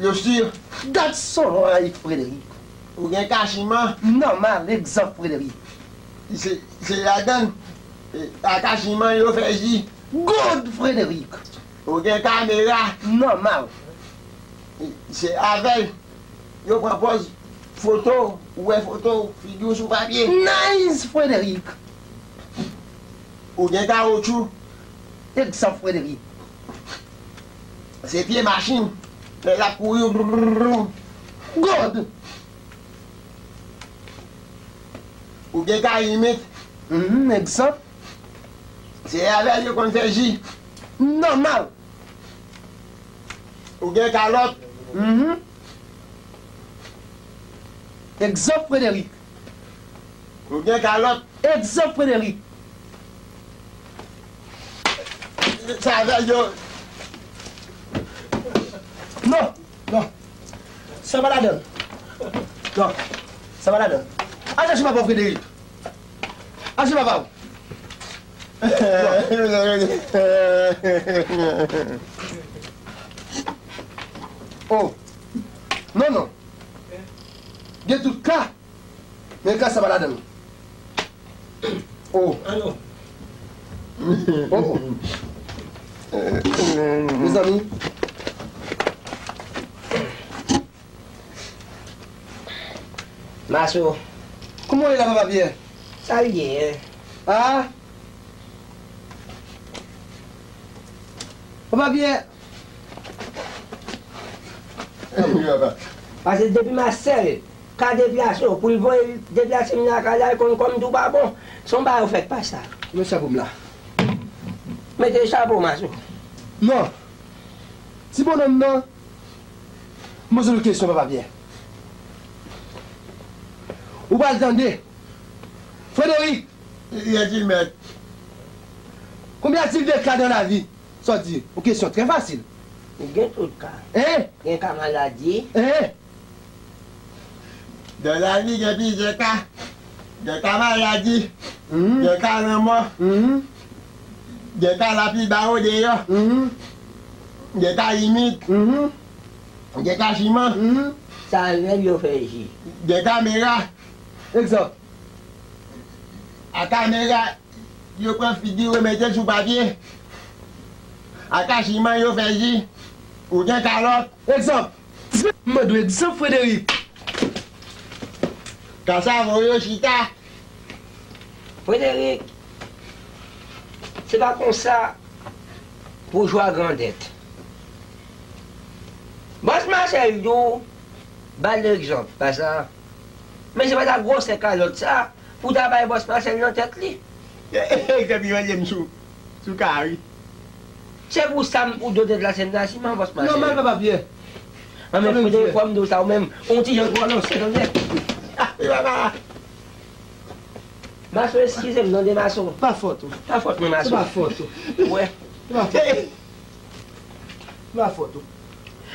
Lostil. That's alright, Frédéric. Ou gen ka chiman. Nòmal, egzanp, Frédéric. Se, se ladan, e, a ka chiman yo fè ji. Good, Frédéric. Ou gen kamera. Nòmal. Se avè l yo pran pòz foto, ou wè foto, figi w sou papye. Nice, Frédéric. Ou gen kawotchou. Egzanp, Frédéric. Se pye machin, lè l ap kouri. Good. Ou gen kalimit. Mhm, egzanp. Se avè l yo konn fè ji. Nòmal. Ou gen kalòt. Mhm. Egzanp, Frédéric. Ou gen kalòt. Egzanp, Frédéric. Sa avè l yo. Non, non. Sa pa ladan l. Non. Sa pa ladan l. Al chache papa w, Frédéric. Al chache papa w. Oh. Non, non. Gen tout ka. Men ka sa pa ladan l. Oh. Alo. Oh. Mezanmi. Maso. Kòman w ye la, Papa Pyè? Sa l ye? Ah? Papa Pyè, Pase depi Masèl ka deplase w, pou l voye deplase m lakay la, l konn kò m tou pa bon. Se yon bagay ou fèk pa sa. Mete chapo m la. Mete chapo, Maso. Non. Ti bonnonm nan, m poze l kesyon, papa Pyè. Ou pral tande. Frederic. Gen ki mèt. Combien a-t-il de cas dans la vie? Sa w di, yon kesyon trè fasil. Gen tout ka. Hein? Gen ka maladi. Hein? Dans la vie, gen plizyè ka. Gen ka maladi. Mhm. Gen ka lanmò. Mhm. Gen ka lapli ba yo deyò. Mhm. Gen ka limit. Mhm. Gen ka chiman. Mhm. Sa rèl yo fè ji. Gen kamera. Egzanp. A kamera, yo pran figi yo mete l sou papye. A kachiman yo fè ji. Ou gen kalòt. Egzanp. M mande w egzanp, Frederic. Ka savon yo chita. Frederic, se pa konsa pou jwa grandèt. Bòs Masèl di w, ba l egzanp, pa sa. Men se pa ta gwosè kalòt sa pou ta bay bòs Masèl nan tèt li. Egzanp, yo rele m sou, sou kari. Se pou sa m, pou do deplase m nan siman, bòs Masèl. Nòmal, papa Pyè. An, men Frederic, fò m di w sa, ou menm, ou ti jan twò lanse, tande. E papa. Maso, eskize m, tande, Maso. Pa fòt ou. Pa fòt mwen, Maso. Se pa fòt ou. Wè. Se pa fòt ou. Se pa fòt ou.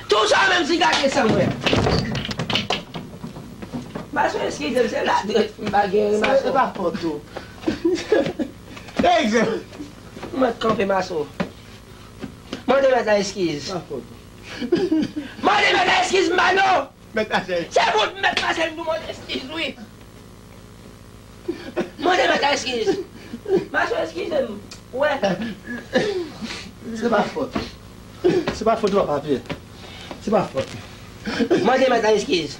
Tou sa menm si gate san mwen. Maso, eskize m, se ladrès m pa gen, Maso. Se pa fòt ou. Egzanp. Mwen kanpe, Maso. Mande mèt la eskiz. Pa fòt ou. Mande mèt la eskiz, Malo! Mèt Masèl. Se pou mèt Masèl nou mande eskiz, wi. Mande mèt la eskiz. Maso, eskize m. Wè. Se pa fòt. Se pa fòt ou, papa Pyè. Se pa fòt. Mande mèt la eskiz.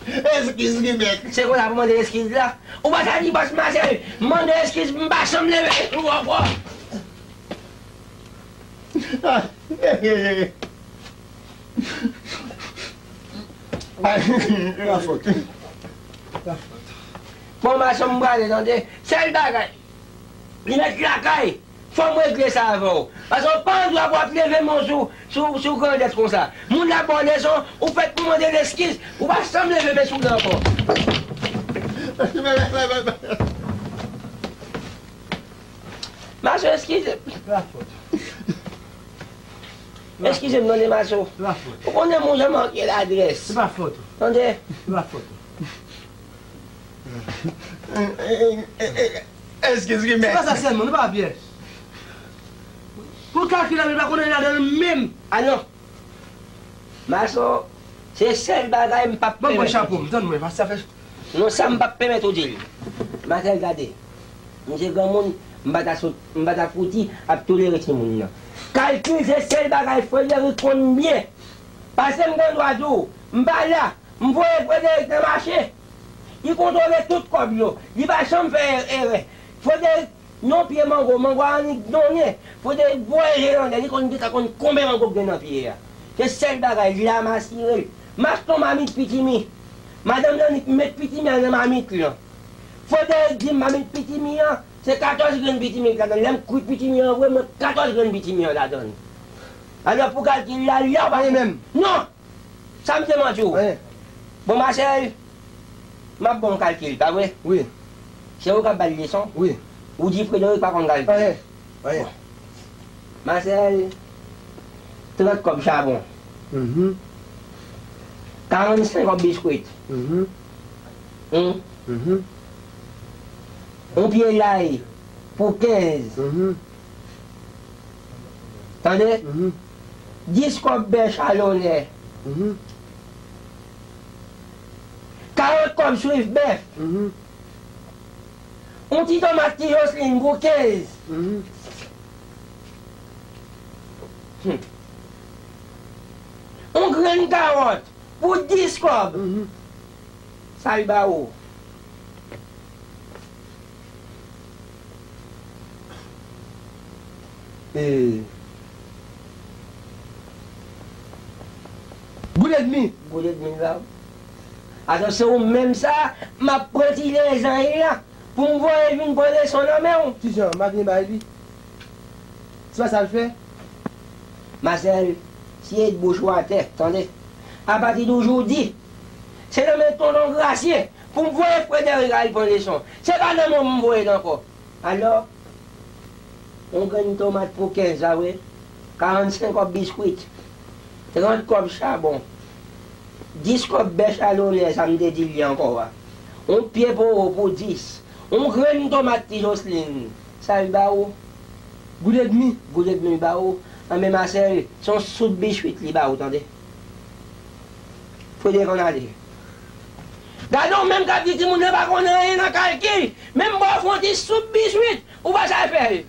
Eskiz, wi, mèt. Se konsa pou mande eskiz la. Ou pa ta di bòs Masèl, mande eskiz, m pa janm leve sou ou ankò. Pa fòt. Bon, Maso, m prale, tande. Sèl bagay, li mèt lakay, fò m regle sa avè w. Paske w pa gen dwa pou w ap leve men w sou, sou, sou grandèt konsa. Moun la ba w leson, ou fèt pou mande l eskiz, ou pa janm leve men sou li ankò. Maso, eskize m. Se pa fòt ou. Eskize m, tande, Maso. Se pa fòt ou. Ou konnen moun jan manke ladrès. Se pa fòt ou. Tande. Se pa fòt ou. Eskize m. Se pa sa sèlman, nou pa byen. Pou kalkil la, li pa konnen ladan l menm. A non. Maso, se sèl bagay m p ap pèmèt ou di. Ban m pran chapo m, tann mwen, paske sa fè. Non, sa m p ap pèmèt ou di l. Masèl, gade. M se granmoun, m pa ta sot, m pa ta fouti ap tolere timoun nan. Kalkil se sèl bagay Frederic konn byen. Paske m gen dwa di w, m pa la, m voye Frederic nan mache. Li kontwole tout kòb yo. Li pa janm fè erè. Frederic, yon pye mango, mango a annik donnen. Frederic voye je l anlè, li konn gentan konn konbyen mango k gen nan pye a. Se sèl bagay, li la m asire l. M achte yon mamit pitimi. Madanm nan annik met pitimi an nan mamit lan. Frederic di m mamit pitimi an, se katòz grenn pitimi k ladan l. Lè m kwit pitimi an vre, m wè katòz grenn pitimi an ladan l. Alò pou kalkil la, la w pa menm. Non! Sa m te manti w? Anyen. Bon, Masèl, m ap ba w yon kalkil, pa vre? Wi. Se ou k ap ba l leson? Wi. Ou di Frederic pa konn kalkil. Anyen. Anyen. Bon. Masèl, trant kòb chabon. Mhm. Karannsenk kòb biskwit. Mhm. Hum. Mhm. Yon pye lay pou kenz. Mhm. Tande? Mhm. Dis kòb bè chalonè. Mhm. Karant kòb swif bèf. Mhm. Yon ti tomat ti Jocelyn pou kenz. Mhm. Hmm. Yon grenn kawòt pou dis kòb. Mhm. Sa l ba ou? E, Edmi. Goud edmi l ba w. Atò, se ou menm sa, m ap pran ti lezanj la pou m voye vin pran leson nan men w. Kijan? M pa gen bay li. Se pa sa l fè? Masèl, siye bouch ou atè, tande. Apati de jodi, se nan men tonton Grasye pou m voye frè Dèrik al pran leson. Se pa nan men w m voye l ankò. Alò, yon grenn tomat pou kenz la, wi. Karannsenk kòb biskwit. Trant kòb chabon. Dis kòb bèch a lonè, sa m te di li ankò a. Yon pye powo pou dis. Yon grenn tomat ti Joslin. Sa l ba ou? Goud edmi. Goud edmi l ba ou? Anben Masèl, se yon soup biswit li ba ou, tande. Frederick ann ale. Gade w menm k ap di timoun nan pa konn anyen nan kalkil. Menm ba w fè yon ti soup biswit, ou pa sa fè l.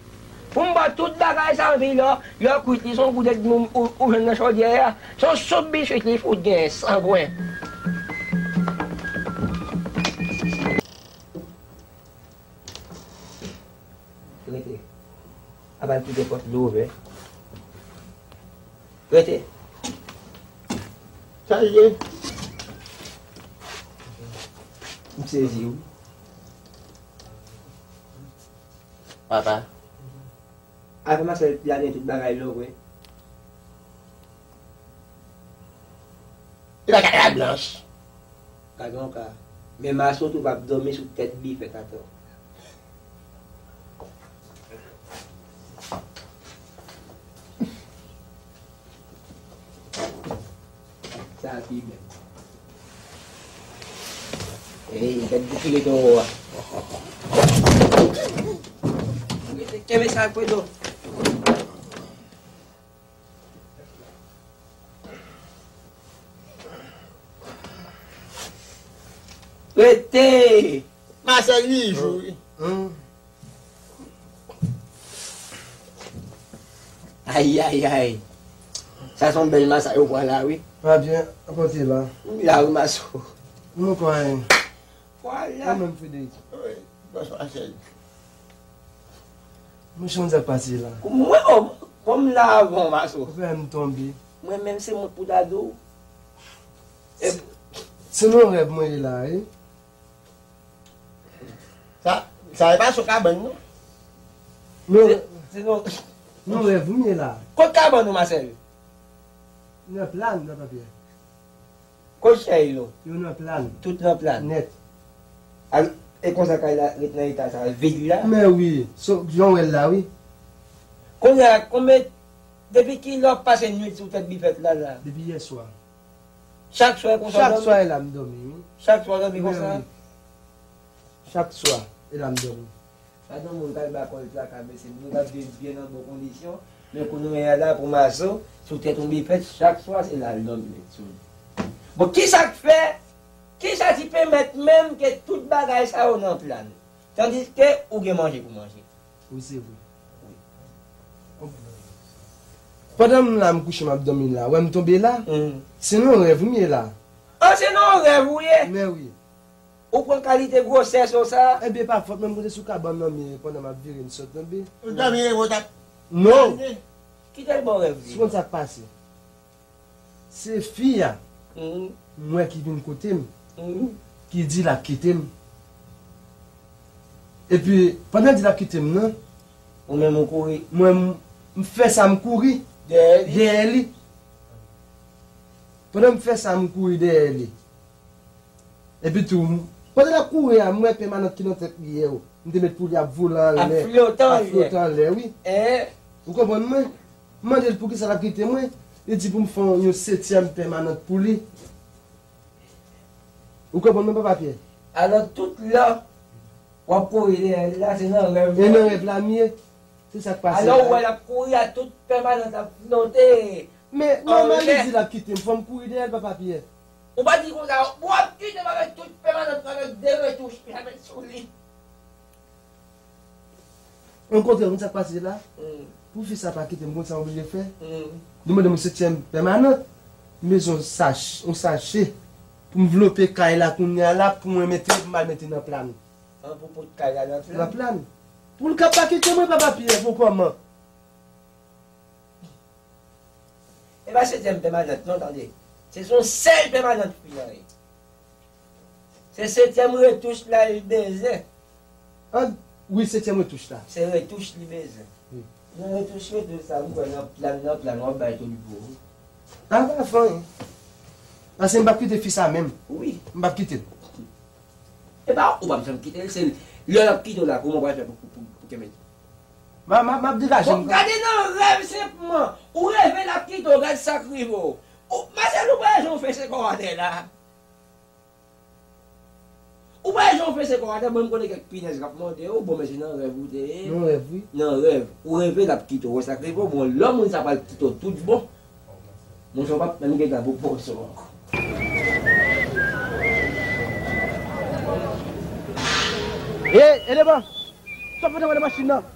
Pou m ba w tout bagay sa anvi lò, lò kwit li se yon goud edmi ou, ou jwenn nan chodyè a. Se yon soup biswit li fout genyen, sangwen. Rete. Apa l kite pòt li ouvè. Rete. Sa l ye? M sezi wi. Papa. Avè m a sèl plane tout bagay lò vre. Li pa ka la blanch. Gade yon ka. Men Maso tou p ap dòmi sou tèt bifèt atò. Sa a pi bèl. Ey, gad bouch li towo a. Kenbe sa ak Fredo. Rete! Masèl li jou wi. Ayayay. Sa se yon bèl masa yo pran la wi. Pa byen, kote la? La wi Maso. Nou pran. Vwala. Ou menm Frederick. Wi, bòs Masèl. Mwen chonn sa k pase la. Mwen, o, bon, m la avan w, Maso. Ou fè m tonbe. Mwen menm se mwen pou ta di w. Se, se nan rèv mwen ye la, wi. Sa, sa e pa sou kabann, non. Non. Se, se nan, nan rèv m ye la. Kot kabann ou, Masèl? Nan plàn, nan papye. Kot chèz yo? Yo nan plàn. Tout nan plàn? Nèt. Al, e konsa kay la ret nan eta sa, vid la? Men wi, so, jan w wè l la, wi. Kounye a, konbyen, depi kilè w ap pase nwit sou tèt bifèt la, la? Depi yèswa. Chak swa e konsa w dòmi? Chak swa e la m dòmi, wi. Chak swa w dòmi konsa? Men wi. Chak swa, e la m dòmi. Sa nan moun k al ba kò l traka, mesye, moun yo t ap viv byen nan bon kondisyon, men kounye a la pou Maso, sou tèt yon bifèt, chak swa se la l dòmi met sou li. Bon, kisa k fè, kisa ki pèmèt menm ke tout bagay sa yo nan plàn, tandiske ou gen manje pou manje? Wi, se vre. Pandan m la, m kouche, m ap dòmi la, wè m tonbe la, se nan yon rèv m ye la. An, se nan yon rèv ou ye? Men wi. Ou pran kalite gwosè so sa? Ebyen, pa fòt mwen, m te sou kabann nan men pandan m ap vire, m sot tonbe. Ou dòmi revo t ap. Non. Kite l ba w rèv li. Ou konn sa k pase? Se fi a, m wè ki vin kote m, ki di l ap kite m. Epi, pandan l di l ap kite m nan, ou menm ou kouri? Mwen, m, m fè sa, m kouri dèyè li. Dèyè li. Pandan m fè sa, m kouri dèyè li. Epi tou, m, pandan l ap kouri a, m wè pèmanant ki nan tèt li yè, m te met pou li ap vole anlè, ap flote anlè, wi. Ou konprann mwen? M mande l poukisa l ap kite mwen, li di pou m fè yon, yon setyèm pèmanant pou li. Ou konprann mwen, papa Pyè? Alò, tout lè w ap kouri dèyè l la, se nan rèv la. E nan rèv la m ye. Se sa k pase la. Alò, ou wè l ap kouri a tout pèmanant ap flote. Men nòmal li di l ap kite m, fò m kouri dèyè l, papa Pyè. Ou pa di konsa, w ap kite m avèk tout pèmanant mwen avèk de retouch m ap met sou li. Okontrè, ou konn sa k pase la? Pou fi sa pa kite m, ou konn sa m oblije fè? Li mande m yon setyèm pèmanant. M bezwen yon sach-, yon sache pou m vlope kay la kounye a la, pou mwen mete, pou m al mete nan plàn. An, pou pot kay la nan plàn? Nan plàn. Pou l ka pa kite mwen, papa Pyè, pou kòman? E pa setyèm pèmanant non, tande. Se son sèl pèmanant fi an ye. Se setyèm retouch la li bezwen. An, wi, setyèm retouch la. Se retouch li bezwen. Wi. Nan retouch, retouch sa, m kwè nan plan, nan plan, w ap bay tout bon. A, pa fè anyen. Paske m p ap kite fi sa menm. Wi. M p ap kite l. E pa ou p ap janm kite l, se lè l ap kite w la, kòman w pral fè pou, pou, pou, pou kenbe l? M a, m a, m ap degaje m. Bon, gade nan rèv senpman. Ou reve l ap kite w, gad sa k rive w. Ou, Marcel, ou pa wè jan w fese kò w atè la? Ou pa wè jan w fese kò w atè, mwen m konnen kèk pinèz k ap monte w, bon, men se nan rèv ou te ye. Nan rèv, wi. Nan rèv. Ou reve l ap kite w, wè sa k rive w, bon, lè moun sa pral kite w tout bon. Monchè, w p ap menm gen tan pou poze w ankò. Ey, eleman! Sa w fè nan machin nan?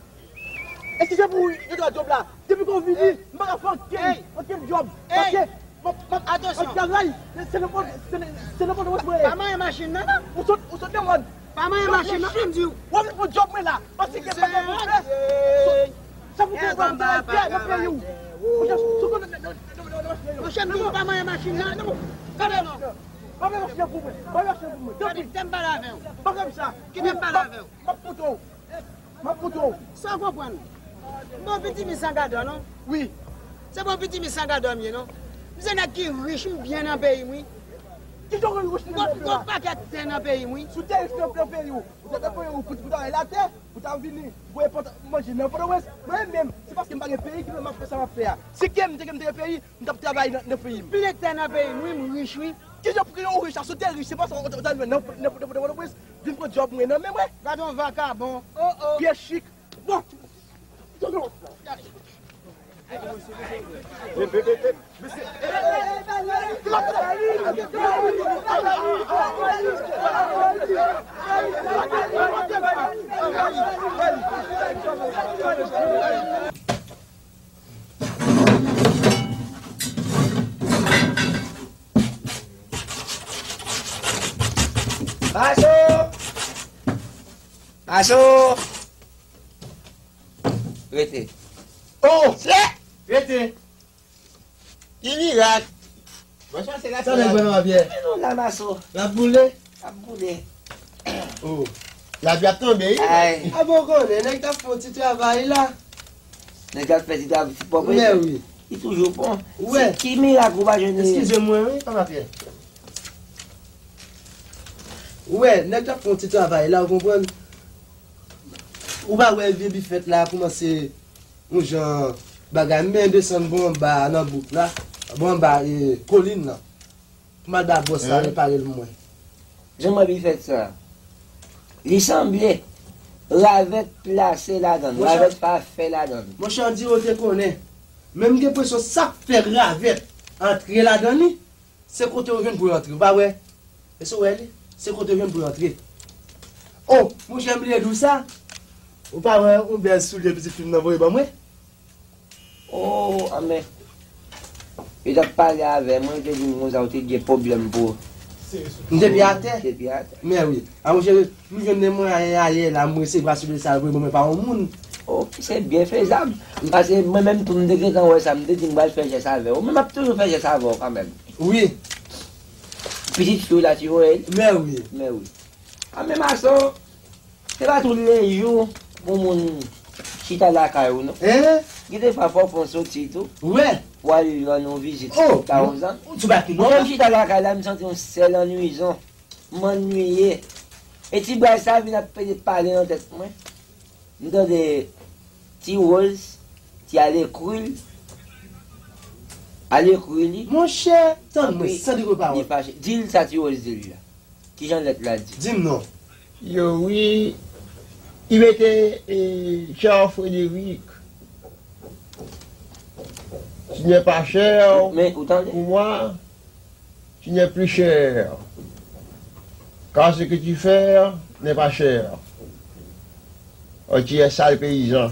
Eskize pou yon dwa djòb la. Depi ke w vini, m pa ka fè okenn, okenn djòb. Paske m ap, m ap, m ap travay. Se nan pòt, se nan, se nan pòt wòch mwen ye. Pa manyen machin nan, non. Ou sot, ou sot nan mòn. Pa manyen machin nan, m di w. W ap vin pran djòb mwen la. Paske gen bagay pou fè. Sa pou fè w travay fè nan peyi w. Monchè, sou konn nan, nan, nan, nan, nan, nan, nan, Monchè, m di w pa manyen machin nan. Kanpe non. Pa fè machin nan pou mwen. Pa fè machin nan pou mwen. Tanpri. Tande, tande m pale avè w. Pa fè m sa. Kite m pale avè w. M ap montre w. M ap montre w. Sa w konprann? M pa yon pitimi san gadò, non. Wi. Se pa yon pitimi san gadò m ye, non. M se nèg ki rich, m byen nan peyi m, wi. Kijan w rich nan peyi w la? M gon pakèt tè nan peyi m, wi. Si w te rich nan, nan peyi w, ou ta, ta peye w pou, pou travay latè, ou ta vini voye pòt manje nan Pòtoprens. Mwen menm, se paske m pa gen peyi ki fè m ap fè sa m ap fè a. Si ke m te, ke m te gen peyi, m t ap travay nan, nan peyi m. Plen tè nan peyi m, wi, m rich, wi. Kijan pou ke w rich la? Si w te rich, se pa sa w, w, w ta jwenn nan, nan, nan, nan Pòtoprens. Vin pran djòb mwen nan men mwen. Gade yon vakabon. Oh, oh. Pye chik. Bon. Maso! Maso! Rete. Oh! Rete! Ki mirak! Bon, sa se la. Sa nèg mwen, Papyè? Men nou la, Maso. L ap boule? L ap boule. Oh. Lapli ap tonbe, wi. Ay. A bon, konnen, nèg t ap fè yon ti travay la. Nèg t ap fè ti travay, ti pòp. Men wi. Li toujou bon. Ou wè. Ki mirak ou pa jwenn li? Eskize mwen, wi, Papa Pyè. Ou wè, nèg t ap fè yon ti travay la, ou konprann? Ou pa wè vye bifèt la koumanse yon jan bagay, men desann bò anba nan bouk la, bò anba, e, kolin nan. Pou m al ba bòs la repare l pou mwen. Jan m wè bifèt sa, li sanble ravèt plase ladan l, ravèt pa fè ladan l. Monchè, on dirait w te konnen. Men m gen enpresyon sa k fè ravèt antre ladan li, se kote yo jwenn pou yo antre. Ou pa wè? Èske w wè li? Se kote yo jwenn pou yo antre. Oh, monchè, m bliye di w sa. Ou pa wè yon bèl soulye pitit fi m nan voye ban mwen? Oh, anben. Yo t ap pale avè mwen, yo te di m konsa, ou te gen pwoblèm pou. M te pi atè. Te pi atè. Men wi. A, monchè, m jwenn de mwayen ayè la, m resevwa soulye sa yo voye ban mwen pa yon moun. Oh, se byen fezab. Paske mwen menm tou, m te gentan wè sa, m te di m pral fè jès avè w. Men m ap toujou fè jès avè w kanmenm. Wi. Pitit fi w la, ti Joël? Men wi. Men wi. A, men Maso, se pa tou le jou pou moun chita lakay ou, non. Hein? Gen de fwa fò w fè yon soti tou. Wi. Pou w al rann yon vizit. Oh, Tawzan. Ou sou bak ki non. Mwen menm chita lakay la, m santi yon sèl annwizon. M annuiye. E ti bway sa vin ap pede pale nan tèt mwen. M tande Ti Rose, ti al ekri l. Al ekri li. Monchè, tann mwen, san di pawòl. Li fache. Di l sa Ti Rose di l la. Kijan lèt la di? Di m non. Yo, wi. Li mete, e, Cher Frédéric, tu n'es pas cher pour moi. Tu n'es plus cher. Car ce que tu fais n'est pas cher. Oh, tu es sale paysan.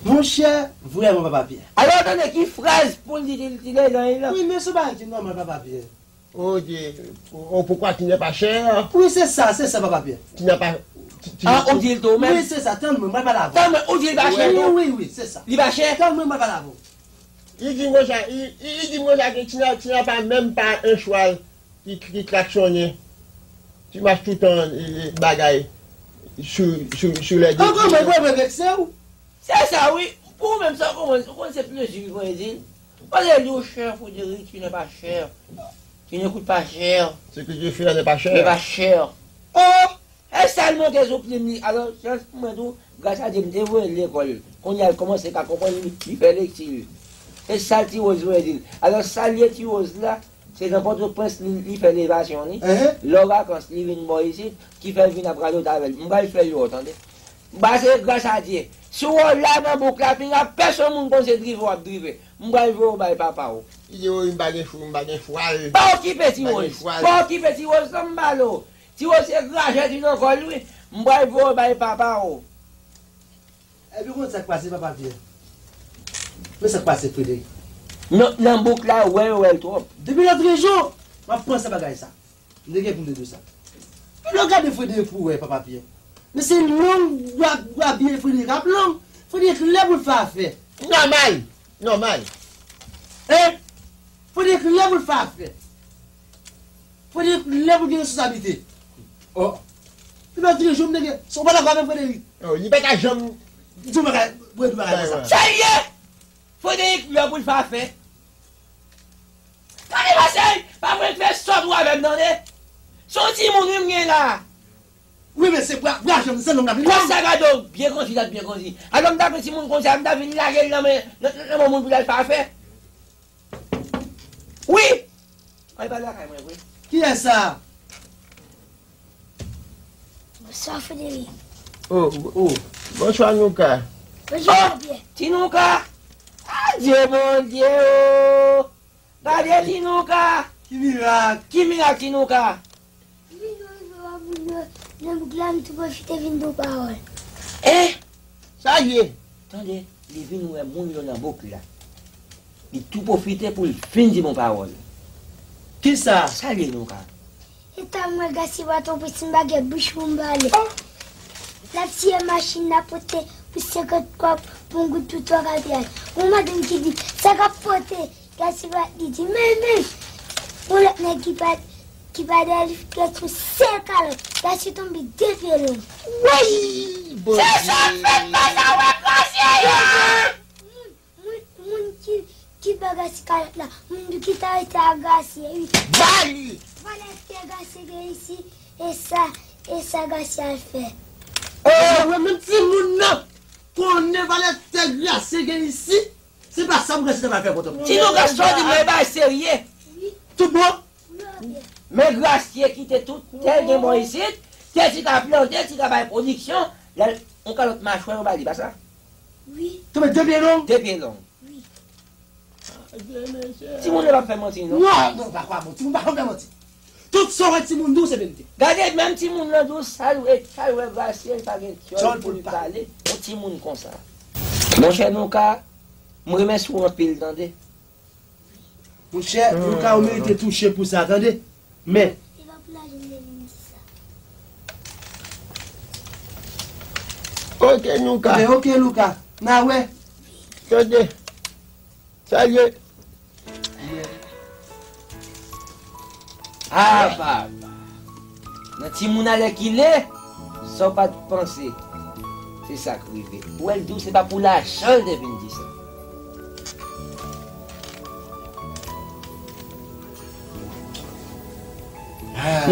Monchè, vrèman, Papa Pyè. Alò, tande ki fraz pou l di, di, di, di, di, di, di. Wi, men se yon bagay ki nòmal, Papa Pyè. Oh, Dieu. Oh, pourquoi tu n'es pas cher? Wi, se sa, se sa, Papa Pyè. Tu n'as pas, tu, tu... Ah, ou di l tou, men. Wi, se sa, tann mwen, mwen pale avè w. Tann mwen, ou di l pa chè tou? Wi, wi, wi, se sa. Li pa chè? Tann mwen, mwen pale avè w. Li di m konsa, li, li, li di m konsa ke tu n'as, tu n'as pas même pas un cheval qui, qui klaksonne. Tu marches tout le temps, euh, bagay, sur, sur, sur les deux pieds. Ankò mwen, mwen, mwen vekse w. Se sa, wi. Pou ou menm, sa w konprann, ou konn se plezi, wi, Brésil. Olye li ou chè, Frédéric, tu n'es pas cher. Tu ne coûtes pas cher. Ce que Dieu fait n'est pas cher. N'est pas cher. Oh! E sa l monte sou plim li. Alò, chans pou mwen tou, gras a Dye, m te voye l lekòl. Kounye a, l kòmanse ka konprann, li, li fè lekti l. E sa Ti Woz voye di l. Alò, sa l ye Ti Woz la, se nan Pòtoprens li, li fè levasyon li. Lè w vakans, li vin bò isit, ki fè l vin ap radòt avè l. M pral fè l wè w, tande. Ba se gras a Dye. Si w wè w la nan bouk la, pinga pèsonn moun konn se drive w ap drive. M pral voye w bay papa w. Li di, wi, m pa gen chou, m pa gen chwal. Pa okipe Ti Woz. Pa okipe Ti Woz, non, m pale w. Ti Woz se grajè ki nan kò l, wi. M pral voye w bay papa w. Epi konn sa k pase, papa Pyè? Men sa k pase, Frederic. Non, nan bouk la, wè yo wè l twòp. Depi lòtrejou, m ap panse bagay sa. M te gen pou m te di w sa. Lè w gade Frederic pou wè, papa Pyè. Men se long, w ap, w ap byen Frederic ap long. Frederic lè pou l fè afè. Nòmal, nòmal. E Frederic lè pou l fè afè. Frederic lè pou l gen responsablite. Oh. Pi lòtrejou, m te gen, se w pa dakò avè m, Frederic. Oh, li pa ka janm di w bagay, pou di w bagay konsa. Sa l ye! Frederic lè pou l fè afè. Tande, Masèy, pa vin fè sòt ou avè m, tande. Se yon timoun wi m gen la. Wi, men se bra, bra janm, se long ap vin. Kòm sa gade w, byen grandi, l ap byen grandi. Alò, m ta pran timoun konsa, m ta vin lage l nan men, nan, nan, nan men moun pou l al fè afè. Wi! Ay, pa lakay mwen vre. Kiyès sa? Bonswa, Frederic. Oh, oh. Bonswa, Nouka. Bonswa, Jean-Pierre. Ti Nouka! Adye, Bondye, oh! Gade Ti Nouka! Ki mirak! Ki mirak, Ti Nouka? Depi nou rive wè moun yo nan bouk la, m tou pwofite vin di w pawòl. Eh! Sa l ye? Tande, li vin wè moun yo nan bouk la. Li tou pwofite pou l vin di m yon pawòl. Kisa? Sa l ye, Nouka? E ta m wè Gasye pa twonpe si m pa gen bouch pou m pale. L ap siye machin, l ap pote pou senkant kòb pou yon goud pou twa kapyay. Yon madanm ki di, sa k ap pote? Gasye pa li di, men, men! Yon lòt nèg ki pa, ki pa dèyè li fè tou sèl kalòt. Gasye tonbe de pye long. Woy! Se sa k fè m pa ta wè Gasye ye! Moun, moun ki, ki ba Gasye kalòt la, moun ki ta rete ak Gasye, wi. Ba li! Valè tè Gasye gen isi, e sa, e sa Gasye al fè. Oh, mwen menm timoun nan konnen valè tè Gasye gen isi. Se pa sa pou Gasye ta pral fè kontan. Ti Nouka, sa w di m nan, e bagay serye. Tout bon? Men Grasye kite tout tè l gen bò isit, tè ti ka plante, ti ka bay pwodiksyon, lè l, yon kalòt machwè yo ba li, pa sa? Wi. Tonbe de pye long? De pye long. Wi. Timoun yo p ap fè manti, non? Non, non, pa kwa bon. Timoun pa janm fè manti. Tout sa w wè timoun di w se verite. Gade, menm timoun nan di w sa l wè, sa l wè Grasye, l pa gen dyòl pou l pale. Yon timoun konsa. Monchè Nouka, m remèsye w anpil, tande. Monchè, Nouka, ou merite touche pou sa, tande. Men. Ok, Nouka. Men, ok, Nouka. N a wè. Tande. Salye. Ah, papa. Nan timoun alèkile, sa w pa t panse, se sa k rive. Ou wè l di w se pa pou lajan l te vin di sa. Ah.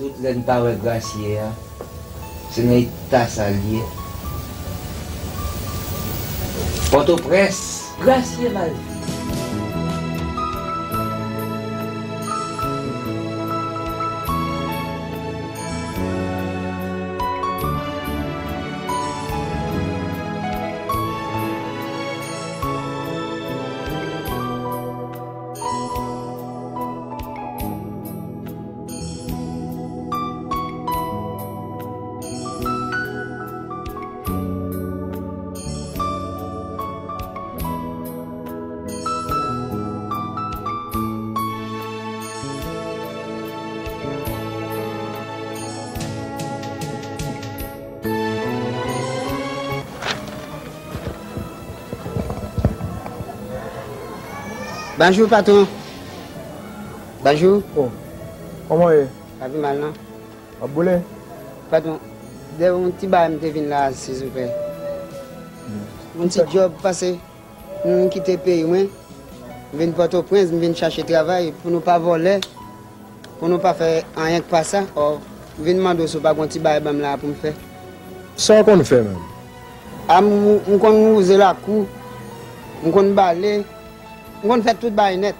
Tout lè n pa wè Grasye a, se nan eta sa l ye. Pòtoprens, Grasye mal fini. Bonjou, patwon. Bonjou. Oh, kòman w ye? Pa pi mal, non. W ap boule? Patwon, de yon ti bagay m te vin la, silvouplè. Hmm. Yon ti djòb, pase m kite peyi mwen, m vin Pòtoprens, m vin chache travay pou nou pa vòlè, pou nou pa fè anyen k pa sa. Ò, m vin mande w si w pa gon ti bagay ban m la pou m fè. Sa w konn fè menm? A, m, m konn wouze lakou, m konn bale, m konn fè tout bagay nèt.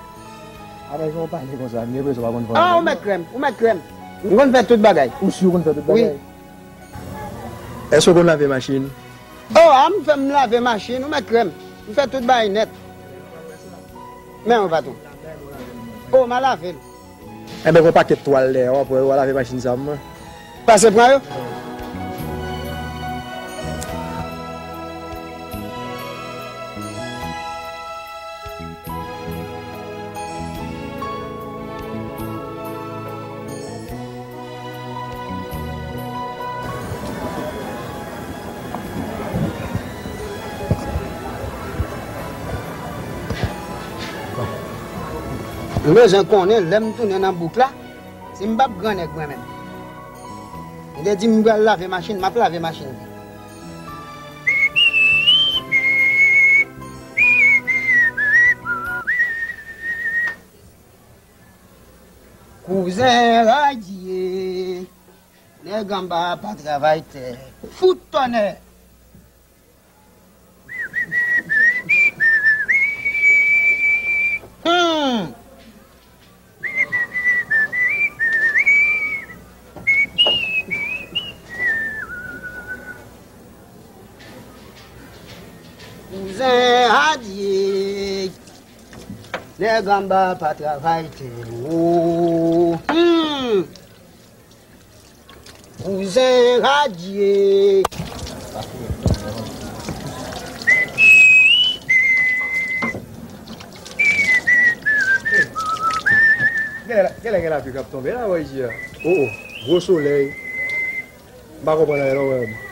Apre sa w pale konsa, m gen enpresyon w pa konn fè anyen. A, ou mèt kwè m, ou mèt kwè m. M konn fè tout bagay. Ou si w konn fè tout bagay? Wi. Èske w konn lave machin? O, a, m fè, m lave machin, ou mèt kwè m. M fè tout bagay nèt. Men w, patwon. O, m a lave l. Enben, gon pakèt twal dèyè w, apre w a lave machin sa mwen. Pase pran yo. M bezwen konnen lè m tounen nan bouk la, si m p ap grannèg mwen menm. M te di m pral lave machin, m ap lave machin. Kouzen radye, nèg anba pa travay tè. Fout tonnè! Hmm. Kouzen adye, nèg anba pa travay tè. Oh. Hmm. Kouzen radye. Genlè, genlè gen lapli k ap tonbe la, wè, isit la. O, o, gwo solèy. M pa konprann anyen non, mwen menm.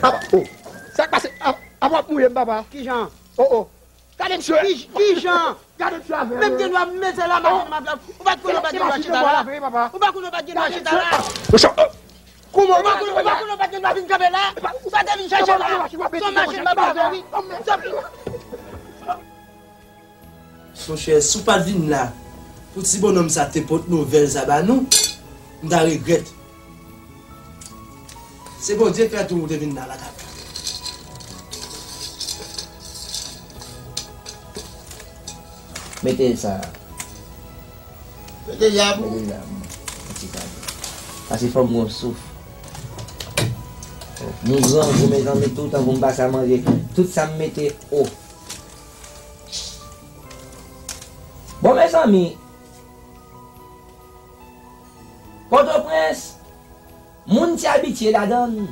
Apa, o, sa k pase? Apa, apa w ap mouye m, papa? Kijan? O, o. Gade misye. Ki, kijan? Gade misye avè. Menm gen dwa mete la machin nan plas. Ou pa t konnen w pa t gen dwa chita la? Ou pa konnen w pa t gen dwa chita la? Mesye, o. Kouman ou pa konnen, ou pa konnen w pa t gen dwa vin kanpe la? Ou pa t vin chache la? Se yon machin m ap avè, wi. Tanpri. Monchè, si w pa t vin la pou ti bonnonm sa te pot nouvèl sa ba nou, m ta regrèt. Se Bondye k fè tou ou te vin la lakay. Mete sa. Mete la pou. Mete la pou mwen. Yon ti kado. Pase fò m gon souf. M grangou, mezanmi, toutan pou m pase a manje. Tout sa m mete, o. Bon, mezanmi, Pòtoprens, moun te abitye ladan l,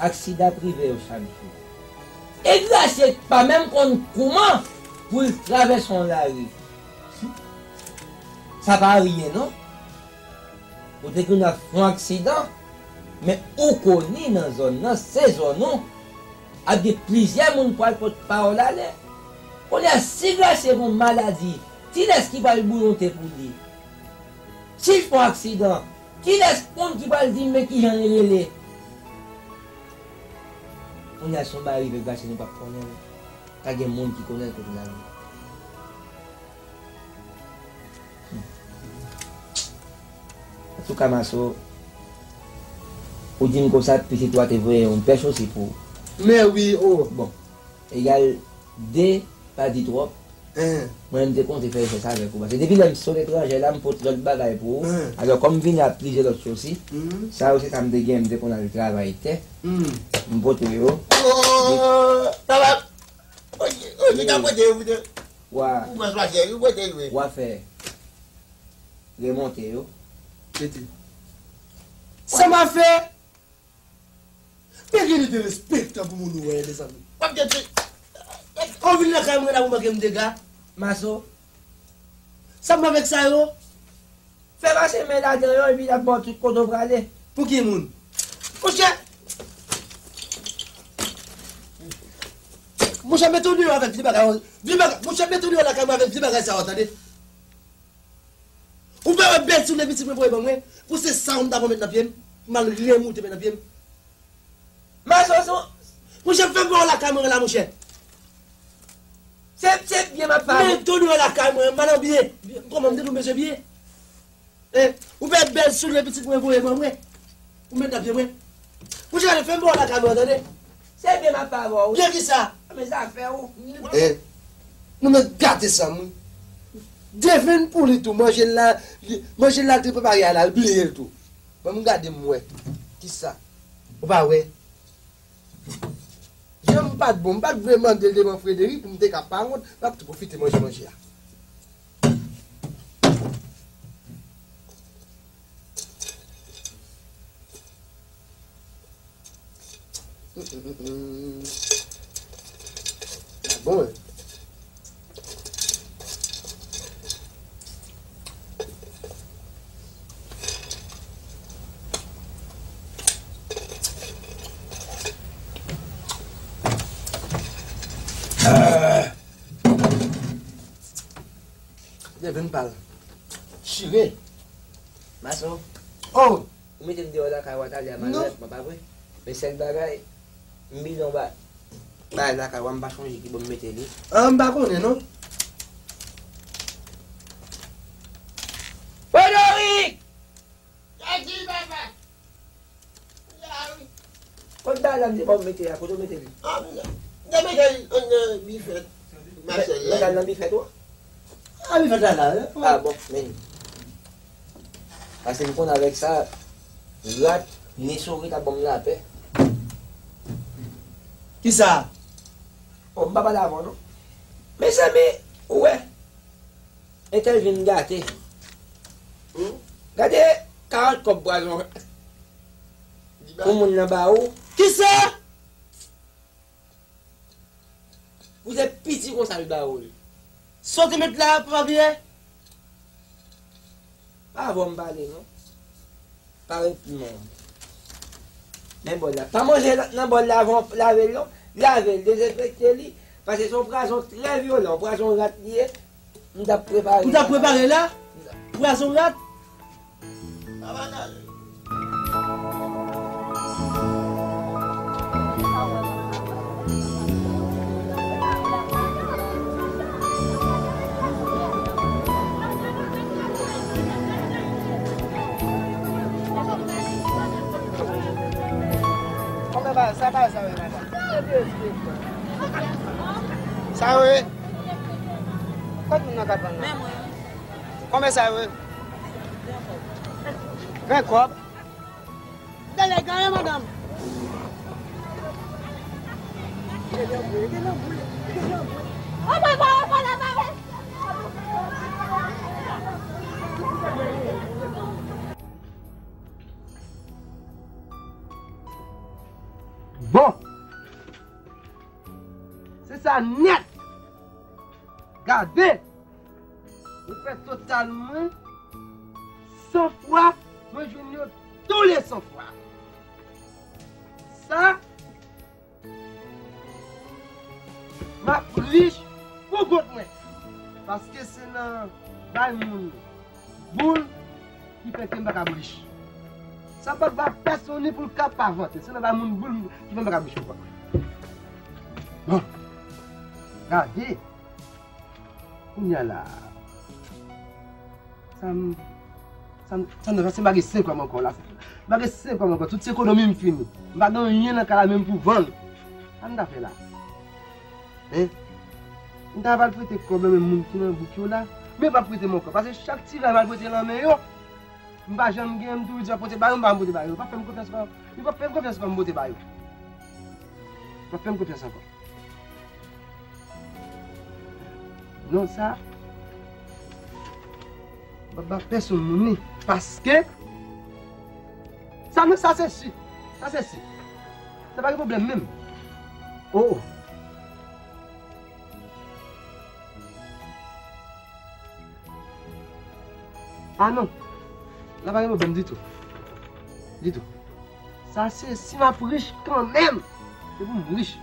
aksidan ap rive yo chak jou. E Grasye pa menm konn kouman pou l travèse yon lari. Sa pa anyen, non. Ou te konn ap fè yon aksidan, men ou koni nan zòn nan, se zòn ou. Ap gen plizyè moun pral pot pawòl ale. Kounye a, si Grasye gon maladi, kilès ki pral bouyonte pou li? Si l fè yon aksidan, kilès moun ki pral di m men kijan li rele? Kounye a, si yon bagay rive Grasye, nou p ap konnen l. Pa gen moun ki konnen l kote l ale. Antouka, Maso, ou di m konsa, pitit ou a te voye yon pèch osi pou ou. Men wi, o. Bon, egal de, pa di twòp. Mwen menm te konte fè richès avèk ou. Paske depi lè m sot etranjè la, m pot lòt bagay pou ou. Alò, kòm m vini ak plizyè lòt chou osi, sa yo se sa m te gen, m te konn al travay tè. M pote yo. O, papa! Oye, oye, ta pote yo, pote. Wa. Ou pran swa chè, ou pote yo. Wa fè remonte yo. Mete. Sa m a fè? Men gen de derespektan pou moun ou wè, mezanmi. W ap gen de. Ou vin nan kay mwen la pou manke m dega. Maso. Sa m avèk sa yo? Fè pase men ladan yo, epi l ap ba w tout kote w prale. Pou ki moun? Monchè! Monchè, mete w deyò avèk vye bagay, vye bagay. Monchè, mete w deyò lakay mwen avèk vye bagay sa yo, tande. Ou pa wè bèl soulye pitit mwen voye ban mwen? Pou se sa ou m ta pran met nan pye m, m al remoute met nan pye m. Mason, son. Monchè, fè m wè w lakay mwen la, monchè. Se, se byen m ap pale. Men touni wè lakay mwen, m pa nan byen. Kòman m te nou bezwen byen? Eh, ou fè bèl soulye pitit mwen voye ban mwen. Ou met nan pye mwen. Monchè, fè m wè w lakay mwen, tande. Se byen m ap pale avè w. Byen ki sa? Men zafè w. Eh, nou mèt gate sa, mwen. Devin pou li tou, manje l la, li, manje l la te prepare a la, li bliye l tou. Ban m gade m wè. Kisa? Ou pa wè? Jan m pa t bon, m pa t vle mande l devan Frederick pou m te ka pa wont, m ap tou pwofite manje manje a. Bon, wi. Devin pal chire. Mason. Oh! Ou mete m deyò lakay w a talè a malonètman, pa vre? Men sèl bagay, m bliye yon ba-, bagay lakay w a, m pa chonje ki bò m mete li. Ah, m pa konnen, non. Frederick! Sa di, papa? La, wi. Kot bagay la m di pa w mete a, kote w mete li? Ah, m te mete l anndan bifèt Masèl la. Mete l nan bifèt ou? Ah, bifèt la, la, wi. Ah, bon, men. Paske m konn avèk sa, rat, ni sourit ap ban m lapè. Kisa? Oh, m pa pale avè w, non. Mezanmi, ou wè. Entèl vin gate. Hmm? Gade karant kòb pwazon. Pou moun nan ba ou. Kisa? Pou se piti konsa l ba ou l. Sa w te met la, papa Pyè? Pa avè w m pale, non. Pa ret non. Men bòl la. Pa manje nan, nan bòl la avan w lave l non. Lave l, dezenfekte li. Paske se yon pwazon trè vyolan, yon pwazon rat li ye. M t ap prepare. Ou t ap prepare la? Pwazon rat? Kòman bagay sa, bagay sa yo ye la? Sa yo ye? Kot moun nan ka vann nan? Konbyen sa yo ye? Ven kòb. Dèlè genyen, madanm. Bon. Se sa nèt. Gade. Mwen fè total mwen san fwa, mwen jwenn yo tou le san fwa. Sa, m ap rich pou kont mwen. Paske se nan bay moun boul ki fè ke m pa ka rich. Sa pa ba pèsonn ni pou l ka pa vante. Se nan bay moun boul ki fè m pa ka rich pou kont mwen. Bon. Gade. Kounye a la. Sa m, sa m, sa m nan, paske m pa gen senk kòb ankò la. M pa gen senk kòb ankò. Tout ekonomi m fini. M pa gen anyen nan kay la menm pou vann. Sa m ta fè la? Hein? M ta pral prete kòb nan men moun ki nan bouk yo la. Men yo p ap prete m ankò. Paske chak ti ray m al prete l nan men yo, m pa janm gen, m toujou di yo pote ba yo, m pa janm pote ba yo. Yo p ap fè m konfyans ankò. Yo p ap fè m konfyans ankò, m pote ba yo. Yo p ap fè m konfyans ankò. Non, sa, m p ap ba pèsonn moun li, paske sa, non, sa se si. Sa se si. Sa pa gen pwoblèm menm. Oh. Ah non. La pa gen pwoblèm ditou. Ditou. Sa se si m ap rich kanmenm. Se pou m rich.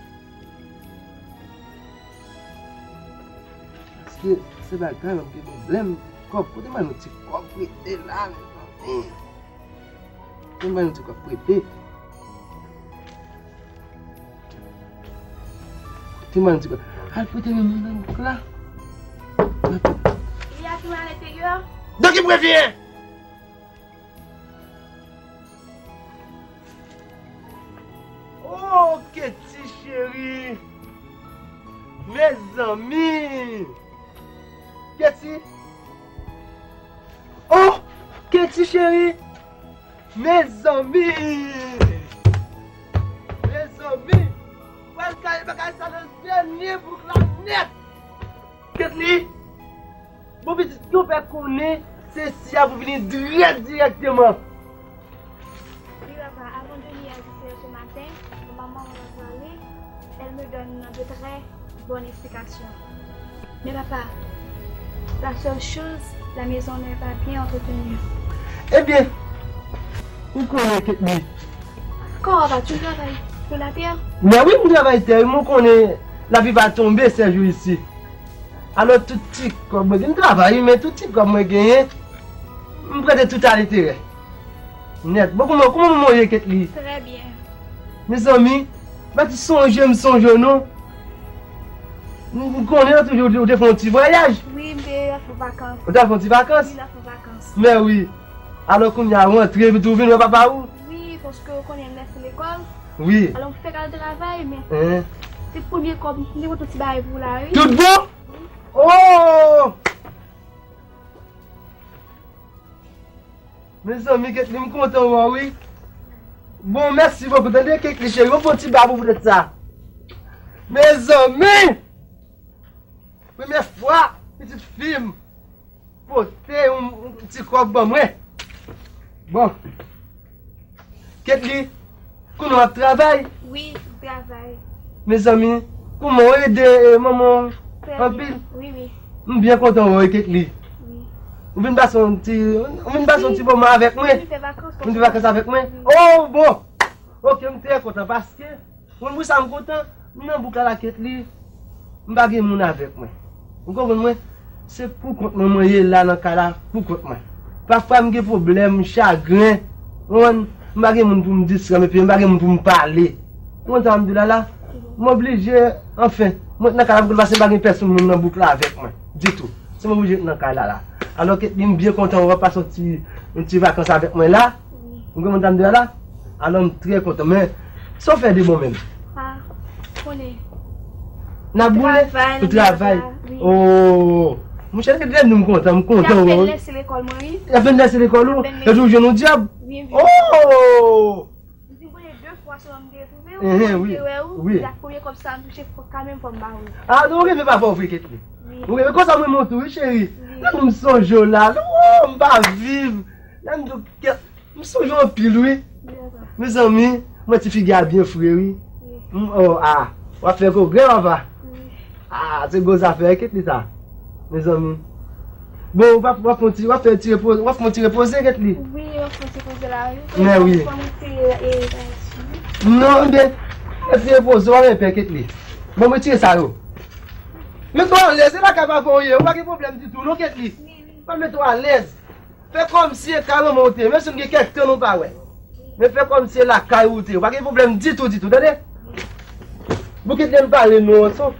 Se, se bagay, m ap gen pwoblèm. Kòb, kote m al yon ti kòb prete la, mezanmi? Kote m al yon ti kòb prete? Kote m al yon ti kòb? Al prete men mwen nan bouk la. Li a ki mal enteryè? De ki prevyen? Oh, Ketty cheri! Mezanmi! Ketty! Oh, Ketty cheri! Mezanmi! Mezanmi! Pral kale bagay sa nan dènye bouk la nèt! Ketly! Bon pitit, yo fè konnen se si a pou vini drèt dirèkteman. Oui, papa, avant de venir à dix heures ce matin, quand maman m'a parlé, elle me donne de très bonnes explications. Mais papa, la seule chose, la maison n'est pas bien entretenue. Ebyen, ou konnen Ketly. Kòman papa, tu travay pou latè? Mwen wi, m travay tè, mwen konnen lapli va tonbe sèjou isi. Alò, tout ti kòb mwen gen, m travay, men tout ti kòb mwen genyen, m prete tout a lenterè. Nèt. Bon, kouman, kouman mwen ye, Ketly? Trè byen. Mezanmi, pa ti sonje m sonje w non. M, m konnen lòt jou ou te fè yon ti vwayaj. Wi, m te al fè vakans. Ou te al fè yon ti vakans? Wi, m te al fè vakans. Mè wi. Alò, kounye a, ou rantre, epi tou vin wè papa ou? Wi, paske ou konnen m lèse lekòl. Wi. Alò, m fèk al travay, men se premye kòb, m te pote yon ti bagay pou ou la, wi. Tout bon? Oh! Mezanmi, Ketly, m kontan wè w, wi. Bon, mèsi bokou, tande, Ketly cheri, ou fè yon ti ba pou poutèt sa. Mezanmi! Premye fwa, pitit fi m pote yon, yon ti kòb ban mwen. Bon. Ketly, kounye w ap travay? Wi, m travay. Mezanmi, kouman w ede, eh, manman w anpil? Wi, wi. M byen kontan wè w, Ketly. Wi. Ou vin pase yon ti, ou vin pase yon ti moman avèk mwen? Wi, m fè vakans. Ou vin fè vakans avèk mwen? Wi. Oh, bon. Ok, m trè kontan paske Konn pou sa m kontan, m nan bouk la la Ketly, m pa gen moun avèk mwen. Ou konprann mwen? Se pou kont mwen mwen ye la nan kay la, pou kont mwen. Pafwa m gen pwoblèm, chagren, ou konprann? M pa gen moun pou m distrè m, epi m pa gen moun pou m pale. Ou konn sa m di w la la? M oblije, anfen, mwen nan kay la pou kont paske m pa gen pèsonn moun nan bouk la avèk mwen, ditou. Se mwen oblije nan kay la la. Alò Ketly, m byen kontan w ap pase yon ti, yon ti vakans avèk mwen la. Wi. Ou konprann sa m di w la? Alò, m trè kontan. Men, sa w fè de bon menm? Ah, konnen. N ap boule? Travay, ou travay? Wi. Oh! Monchè, lè m di m kontan, m kontan. Y ap fè lèse lekòl mwen, wi. Y ap fè lèse lekòl ou? Y ap fè lèse. Yo di w jwenn yon djòb? Wi, wi. Oh! M di mwen de fwa sèlman m te twouve w, mwen te wè w, wi. Se premye kòb sa m touche, fò kanmenm fò m ba w. Ah, non, ou rive pa fò vre, Ketly. Wi. Ou rive konsa mwen monte, wi, cheri. Wi. Lè m sonje w la, oh, m pa viv. Lè m di w, kè, m sonje w anpil, wi. Wi, papa. Mezanmi, mwen ti figi a byen fre, wi. Wi. M, oh, ah, w ap fè pwogrè, papa. Wi. Ah, se gwo zafè, Ketly, sa. Mezanmi. Bon, w ap, w ap fè yon ti, w ap fè yon ti repoze, w ap fè yon ti repoze, Ketly. Wi, w ap fè yon ti repoze la, wi. Men wi. Fò m retire, e, e, non, men, mwen ti repoze, w ap pè, Ketly. Bon, mwen retire sa yo. Mete w alèz, se lakay papa w ye, ou pa gen pwoblèm ditou, non, Ketly. Wi, wi. Mwen mete w alèz. Fè kòmsi e kay manman w te ye, menm si w gen kèk tan nou pa wè. Men fè kòmsi e lakay ou te ye. Ou pa gen pwoblèm ditou, ditou, tande? Bouket lè m pale nou ansanm.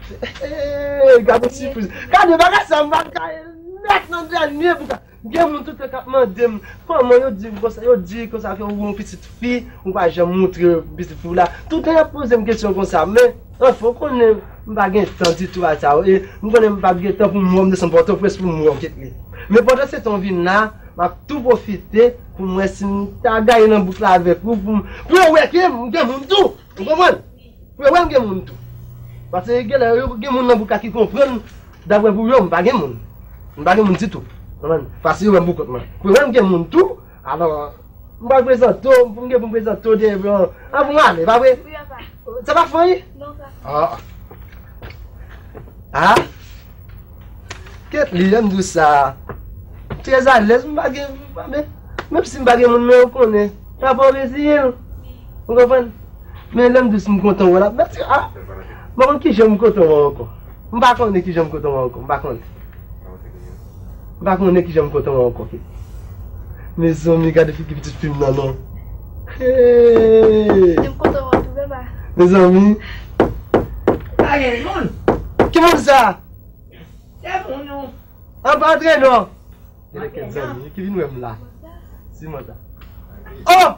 Gade sipriz. Gade bagay sa, m pral kay nèt nan dènye bouka. Gen moun tout tan k ap mande m, kòman yo di m konsa, yo di konsa ke ou yon pitit fi, ou pa janm montre pitit fi w la. Tout tan y ap poze m kesyon konsa, men, anfen, ou konnen m pa gen tan ditou a sa yo. E m konnen m p ap gen tan pou m wè w, m desann Pòtoprens pou m wè w, Ketly. Men pandan se tan w vin la, m ap tou pwofite pou m wè si m ta gaye nan bouk la avèk ou, pou m, pou yo wè ke m gen moun tou. Ou konprann? Pou yo wè m gen moun tou. Paske gen lè yo gen moun nan bouk la ki konprann, daprè pou yo, m pa gen moun. M pa gen moun ditou. Konprann? Paske yo wè m pou kont mwen. Pou yo wè m gen moun tou, alò, m pral prezante w, pou m gen pou m prezante w de, bon, anvan w ale, pa vre? Wi, papa. Sa pa fanmi? Non, papa. Ah. Ah. Ketly, lè m di w sa, m trè alèz, m pa gen, m pa, men, menm si m pa gen moun, men ou konnen, pa fò reziye w. Ou konprann? Men lè m di w si m kontan wè w la, mèsi, ah, m pa konn kijan m kontan wè w ankò. M pa konnen kijan m kontan wè w ankò, m pa konnen. M pa konnen kijan m kontan wè w ankò, Keti. Mezanmi, gade figi pitit fi m nan, non. Hey! M kontan wè w tou, papa. Mezanmi. Pa gen moun. Ki moun sa? Se moun, non. An pa antre, non. Gade kèt zanmi ki vin wè m la. Siman sa. Oh!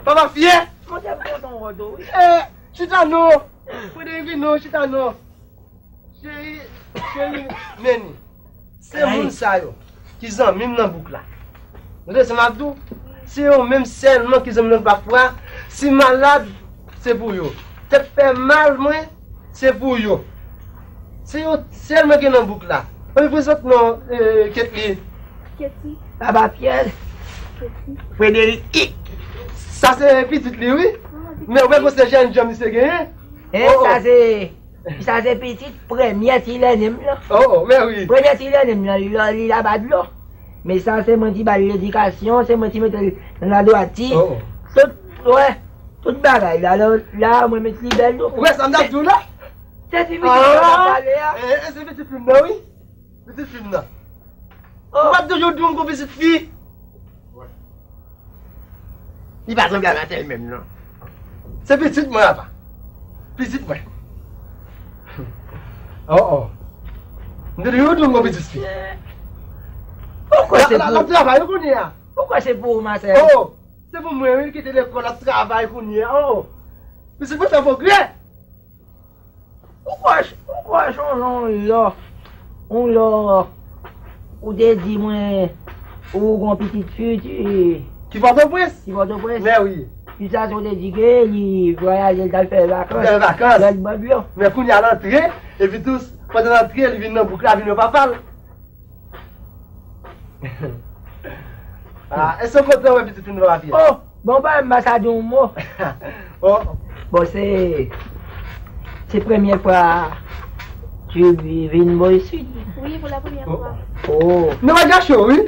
Papa Fyè! Monchè, m kontan wè w tou, wi. Eh, chita non. Frederic, vin non, chita non. Cheri, cheri, men ni. Se moun sa yo ki zanmi m nan bouk la. Ou tande sa m ap di w? Se yo menm sèlman ki zanmi m nan bouk la. Si malad, se pou yo. Tèt fè mal mwen, se pou yo. Se yo sèl mwen gen nan bouk la. Ann prezante non, eh, Ketly. Ketly. Papa Pyè. Ketly. Frederic. Sa se pitit li, wi. Ah, pitit. Men ou wè gon se jènjan misye genyen? Eh, oh, oh. Sa se, sa se pitit premye ti lène m lan. Oh, oh, men wi. Premye ti lène m lan, li, li laba dlo. Men sa se mwen ki ba l ledikasyon, se mwen ki mete l nan ladwati. Oh, oh. Tout, wè, tout bagay la, la, la, mwen met li bèl tou. Ou wè sa m t ap di w la? Se ti pitit mwen ap pale a. Eh, eh, se pitit fi m nan, wi. Pitit fi m nan. Oh. Ou pa t toujou di m gon pitit fi? Li pa sanble avè sèl menm, non. Se pitit mwen, apa. Pitit mwen. Oh, oh. M te toujou di m gon pitit fi. Ou kwè se pou... L ap travay kounye a. Ou kwè se pou ou, Masèl? Oh, se pou mwen, wi, kite lekòl, l ap travay kounye a. Oh, oh. Pitit mwen fè pwogrè. Ou kwè, ou kwè se yon lò, yon lò, ou te di mwen, ou gon pitit fi ki... Ki Pòtoprens? Ki Pòtoprens. Men wi. Ki sa se ou te di ke li vwayaje, l t al fè vakans. Fè vakans. Lòt bò dlo. Men kounye a l antre, epi tou, pandan l antre, li vin nan bouk la, vin wè papa l. Ah, èske w kontan wè pitit fi m nan, Papa Pyè? Oh, bon, pa m pa sa di yon mo. Oh. Bon, se, se premye fwa ki vin bò isit. Oui, pour la première fois. Oh. Nou pa chache w, wi.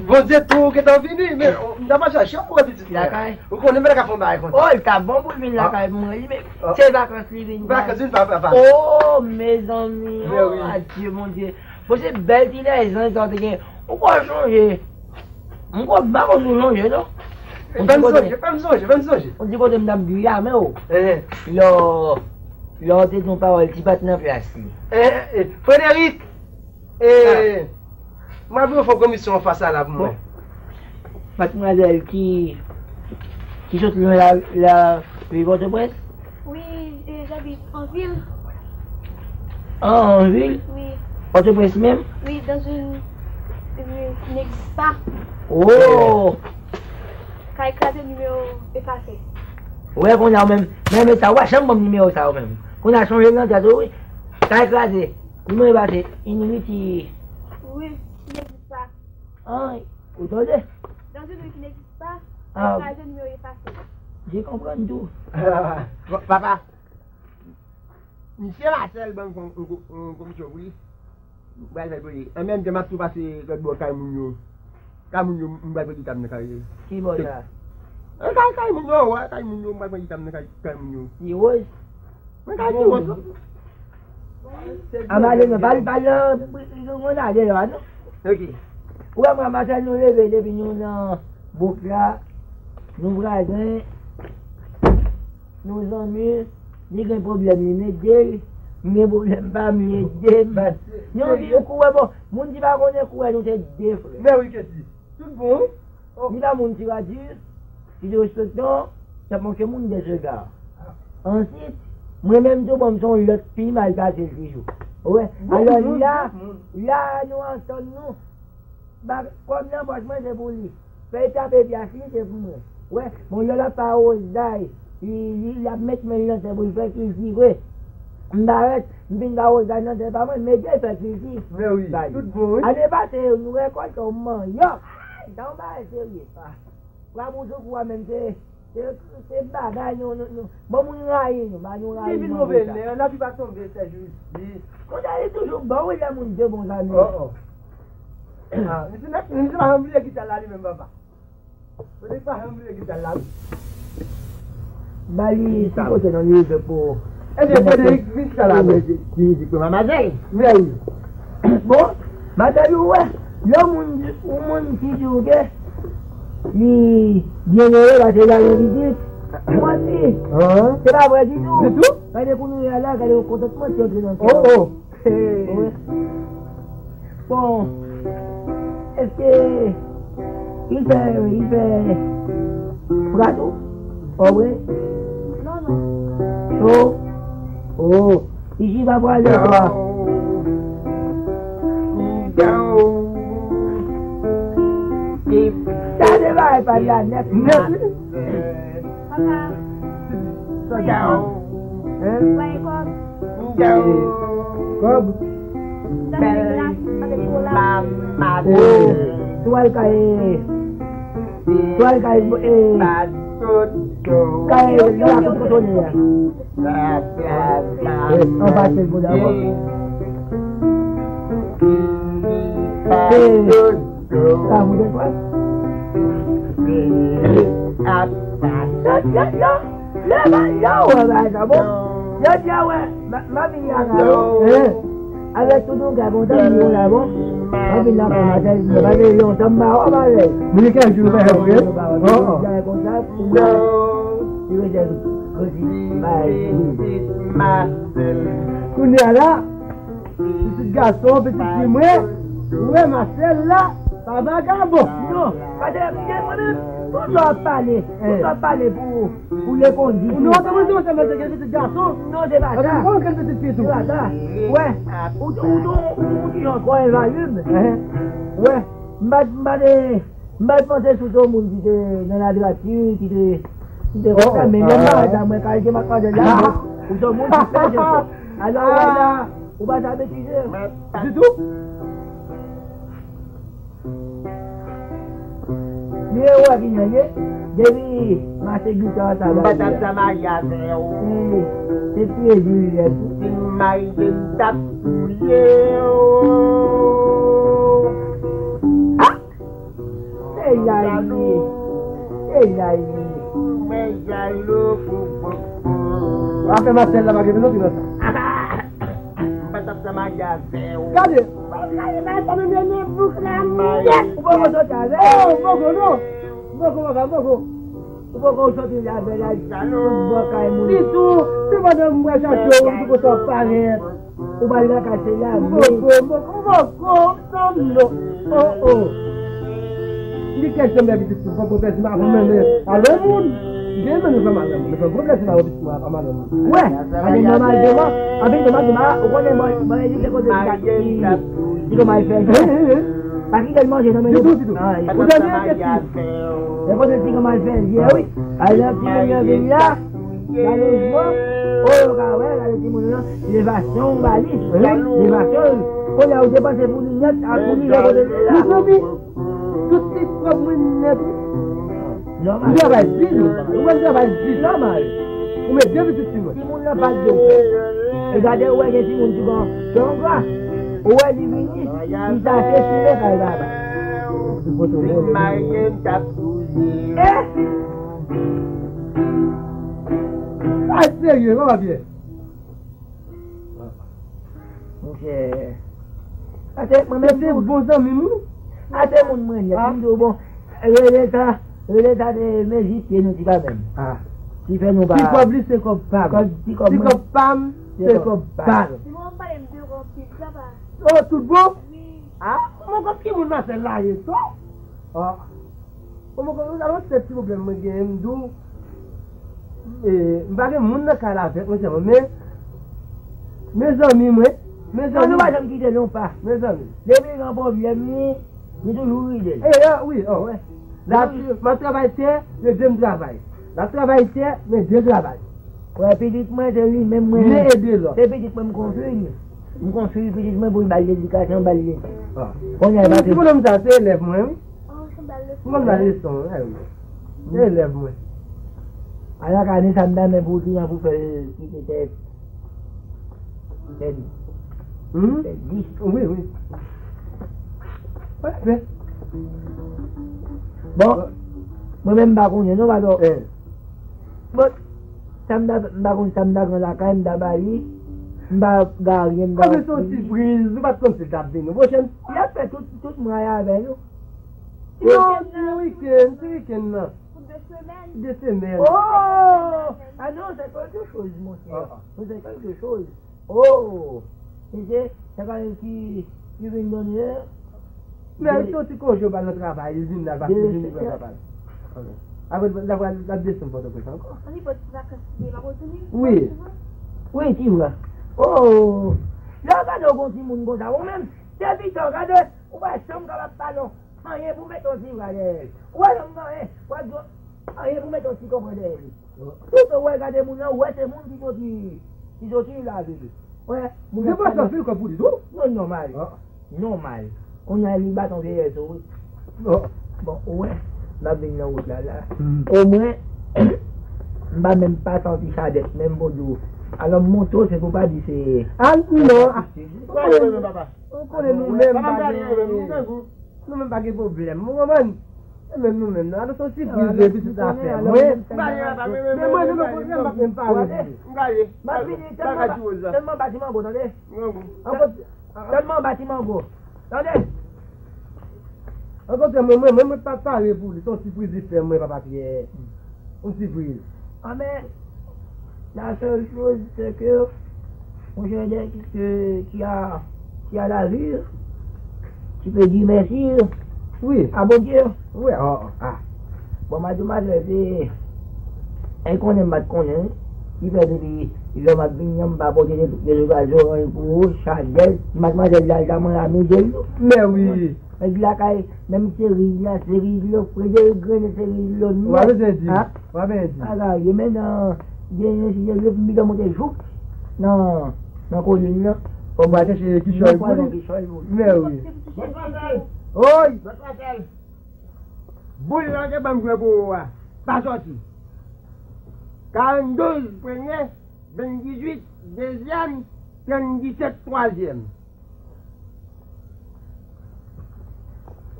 Bondye tou gentan vini, men m ta pa chache w pou wè pitit fi m. Lakay. Ou konnen m pa ka fè yon bagay konsa. Oh, li ta bon pou l vin lakay mwen, li, men se vakans li vin. Vakans li vin pa papa. Oh, mezanmi. Men wi. Oh, adye, Bondye. Bon, se bèl ti lèzanj sa w te gen. Ou kwè w sonje? M kwè m pa konn si w sonje, non. Fè m sonje, fè m sonje, fè m sonje. Ou di kote m t ap guyame w. Eh. Lè w, lè w te di yon pawòl ki pa t nan plas li. Eh, eh, Frederic! Eh, mwen ap voye fè yon komisyon anfas la, la pou mwen. Bon. Madmwazèl ki, ki sot lwen la, la, wi, Pòtoprens? Oui, et j'habite en ville. Ah, en ville? Oui. Pòtoprens menm? Oui, dans une rue qui n'existe pas. Oh! Kay kraze, nimewo efase. Wè, kounye a menm, menm sa, w pa janm ban m nimewo sa yo menm. Kounye a chonje nan tèt ou, wi. Kay kraze, nimewo efase, iniriti. Oui, qui n'existe pas. An, ou tande? Dans une rue qui n'existe pas, ah, kay kraze, nimewo efase. Je konprann tou. Bon, papa, misye Masèl ban m yon komisyon pou li. M pral fè l pou li. An menm tan, m ap tou pase lòt bò kay moun yo. Kay moun yo, m pral pran kisa m nan kay yo. Ki bò sa? An kay, kay moun yo, wè, kay moun yo, m pral pran kisa m nan kay, kay moun yo. Ti Woz? Mwen kay Ti Woz, non. An ale non, pa, pa nan, nan ale la, non. Ok. Ou wè mwen, maten nou leve depi nou nan bouk la, nou pral gen, nou zanmi, li gen pwoblèm li, m ede l, m gen pwoblèm pa m, li ede m. Nou anvi yon kourè, bon, moun ki pa konnen kourè, nou se de frè. Men wi, Ketly. Tout bon, wi. Oh. Li pa moun ki radi, ki derespektan, se montre moun de sega. Answit, mwen menm tou, bon, m se yon lòt fi, m al pase l toujou. Ou wè? Alò, la, la, nou antann nou. Ba, kòb nan pòch mwen, se pou li. Fè l tape pyas li, se pou mwen. Wè, bon, lè l ap fè awozay, li, li, l ap met men l nan tè pou l fè kilti vre. M parèt, m fin fè awozay nan tè pa mwen, m ede l fè kilti. Men wi, tout bon, wi. Ane pase, nou rekòlte yon manyòk. Ay, sa yon bagay serye. Ah. Pran boujou kou a menm, se, se, se bagay nou, nou, nou. Bon, moun rayi nou, ba nou rayi nou. Li vin move lè, lapli pa tonbe, sè Jezi. Konsa li toujou bon, wi, lè moun de bon zanmi. Oh, oh. Ah, misye, misye pa janm bliye gita la li menm, papa. Misye pa janm bliye gita la, wi. Ba li ti kote nan li pou Ebyen, Frederick, vin chita la, men. Ki mizik pou manmazèl? Bon, manzèl, ou wè, yon moun, yon moun ki di w ke li byenere paske l al nan vizit, ou manti. Se pa vre ditou. Ditou? Gade kounye a la, gade yon kontantman ki antre nan kè w. Oh, oh. Wi. Bon, èske li fè, li fè fwa tou? Ò, wi. Non, non. So, oh, li jiva pwale fwa. Sa se bagay pa la nèt. Nèt, wi. Papa, mwen kòb. Hein? Mwen kòb. Kòb? Mwen kòb. Twal kay, twal kay, eh, kay la pou kontwole a. An pase pou dabò. Eh, sa mwen gen twal. Yo, yo, yo. Lè ba yo wè bagay sa bon. Yo di a wè, m a vini a la. Avèk tout yon gè kontan, m di konsa bon. M a vin la fè maten, m pa vle lontan m ba wè bagay. Moun ki a jou bagay vre. Gè konsa pou mwen. Li rete kozi bagay. Kounye a la, pitit gason, pitit fi mwen, ou wè Marcel la, pa vagabon. Non, paske mwen menm, tout lè w ap pale, tout lè w ap pale pou, pou lekondit. Ou non, te mwen di w se mwen te gen pitit gason. Non, se pa sa. Mwen gen pitit fi tou. Se pa sa. Wè, ou, ou, ou, ou, ou ti jan twò envayib. Wè, m pa, m pa te, m pa t panse sou se yon moun ki te nan latrati, ki te, ki te konsa, men lè m parèt la, mwen kalite matmwazèl la, ou se yon moun ki fè jefò. Alò, wè la, ou pa ta betize. Ditou. Li e wè ki jan ye, depi mache gita sa ba li a. M pa t ap janm mache avè w. Se, se pye jiri lè tou. Si m marye m t ap touye w. Ah! Se la li ye. Se la li ye. Mwen jalou pou bòkò. Afè Marcel la pa gen non ki nan sa. M pa t ap janm mache avè w. Gade. Ou poko soti avè l. Oh, poko non. Poko, poko, poko. Ou poko soti avè l al tout bò kay moun. Sitou, se pandan m wè chache w, ou poko sot parèt. Ou pral nan kay se la, men. Poko, poko, poko, non, non. Oh, oh. Li kèk janm bè pitit sou poko pèsi ma pou mennen. Alò moun. Gen mennen fè mal moun. Men fè gwo plèzi ma pitit mwen pa mal moun. Wè, ale nòmalman, anpil nòmalman, ou konnen mwen, mwen li se kote li ka, li, li konn al fè. Pa kite l manje nan men. Ditou, ditou. Ou dènye kèti. Lè kote ti konn al fè l ye, wi. Ale nan ti moun nan vin la. Malerezman, o, yo ka wè, gade timoun nan, levasyon ou ba li, levasyon, kounye a ou depanse pou linèt ak pou li lè kote l la. Mezanmi, tout ti kòb mwen nèt, wi. Nòmal. M travay di, ou wè m travay di. Nòmal. Ou met de pitit sou mwen. Timoun nan pa t de frè. E gade, ou wè gen timoun ki gon, ki gon gra. Ou wè li vini, li tache sou men kay baba. Si m marye, m t ap touye. Eh! Ay, serye, kòman byen? Monchè. Ate, mwen menm tou. Se bon zanmi m, wi. Ate, moun mwen, nèt, m di w, bon, rele ta, rele ta de mezi pye nou ti pa menm. Ti fè nou pa. Ti kòb li, se kòb pa m. Ti kòb, ti kòb mwen. Ti kòb pa m, se kòb pa l. Si mwen pale m de kòb ki papa. Oh, tout bon? Wi. Ah, kòman kòb ki moun nan fè la ye, to? Ah. Bon, bon, bon, alò, se ti pwoblèm mwen genyen, m di w, e, m pa gen moun nan kay la avèk mwen sèlman, men, mezanmi mwen, mezanmi. Non, nou pa janm kite l yon pa. Mezanmi. Depi l gen pwoblèm, li, li toujou rele l. E, e, wi, o. Wè. L ap, m ap travay tè, men de m travay. L ap travay tè, men de travay. Wè, pitit mwen, se li menm mwen. Youn ede lòt. Se pitit mwen, m konstwi li. M konstwi pitit mwen pou l ba l edikasyon, ba l leson. Ah. Kounye a, ti bonòm sa, se elèv mwen, wi. M konn ba l leson, wi. Se elèv mwen. Alò, ka ane sa m ta renmen pou w di an pou fè l kite tè, tè dis. Hmm? Tè dis. Wi, wi. Wè, men. Bon, mwen menm m pa konnen, non, pa dò. Eh. Bon, Sa m ta, m pa konn sa m ta pran lakay, m ta ba li. M pa gade anyen, m pa. Anben, se yon sipriz, nou pa t konn si l t ap vini. Pwochèn. L ap fè tout, tout mwa avè nou. Non, ti wikenn, ti wikenn nan. Pou de semèn. De semèn. Oh! Ah non, c'est quelque chose, mon frère. Ah. C'est quelque chose. Oh! Mesye, se pa li ki, ki vin donn lè. Men li soti konje, yo ba l nan travay, li vin la, l pa vin, li vin pran travay. Apre, l ap, l ap desann Pòtoprens ankò. Li pot vakans li, l ap retounen. Wi. Wi, ti vre. Oh! Lè w gade w gon timoun konsa, ou menm, se pito, gade, ou pa janm kapab pale anyen pou mete yon ti vre dèyè l. Ou wè lè m gen anyen, w ap di anyen pou mete yon ti konprann dèyè li. Tout ou wè gade moun nan, ou wè se moun ki soti, ki soti lavil. Wè, moun nan. Se pa sa, se kòb pou li tou? Non, nòmal. Ah. Nòmal. Kounye a li baton vye sou wout. Oh. Bon, ou wè, m ap vin nan wout la, la. Hmm. Omwen, m pa menm pa santi chadèt, menm pou di w. Alò, m montre w, se pou w pa di se. Ah, non. Ou konnen nou menm pa gen, nou menm pa gen pwoblèm, ou konprann? E menm nou menm, non, nou se yon sipriz, epi se zafè mwen. Men mwen, nou konprann, m pa menm pare. M ap vini, tèlman ba ti mango, tande? Ankò, tèlman ba ti mango, tande? Ankò, mwen, mwen, mwen, mwen pa pare pou li, se yon sipriz li fè mwen, papa Pyè. Yon sipriz. Anben, la seule chose, c'est que, mon cher, que, que tu as, tu as la vue, tu peux dire merci à Bondye. Wi, ah, ah. Bon, madmwazèl, se, e konnen m pa t konnen, ki fè depi lè m ap vini an, m pa pote de, de, de zoranj pou ou, chadèl, madmwazèl la, la mwen amize l. Men wi. Nèg lakay, menm seriz la, seriz lo, Frederic Grenet, seriz lo nèt. Ou pa bezwen di. Ou pa bezwen di. Bagay, e men nan, gen yon ti jèl, yo fin pito monte jouk nan, nan kolin nan. Fò m al chèche kichòy pou li. Men wi. Oy! Boul lan te ban m jwe pou ou a, pa sòti. Karanndouz premye, venndizuit dezyèm, tranndiset twazyèm.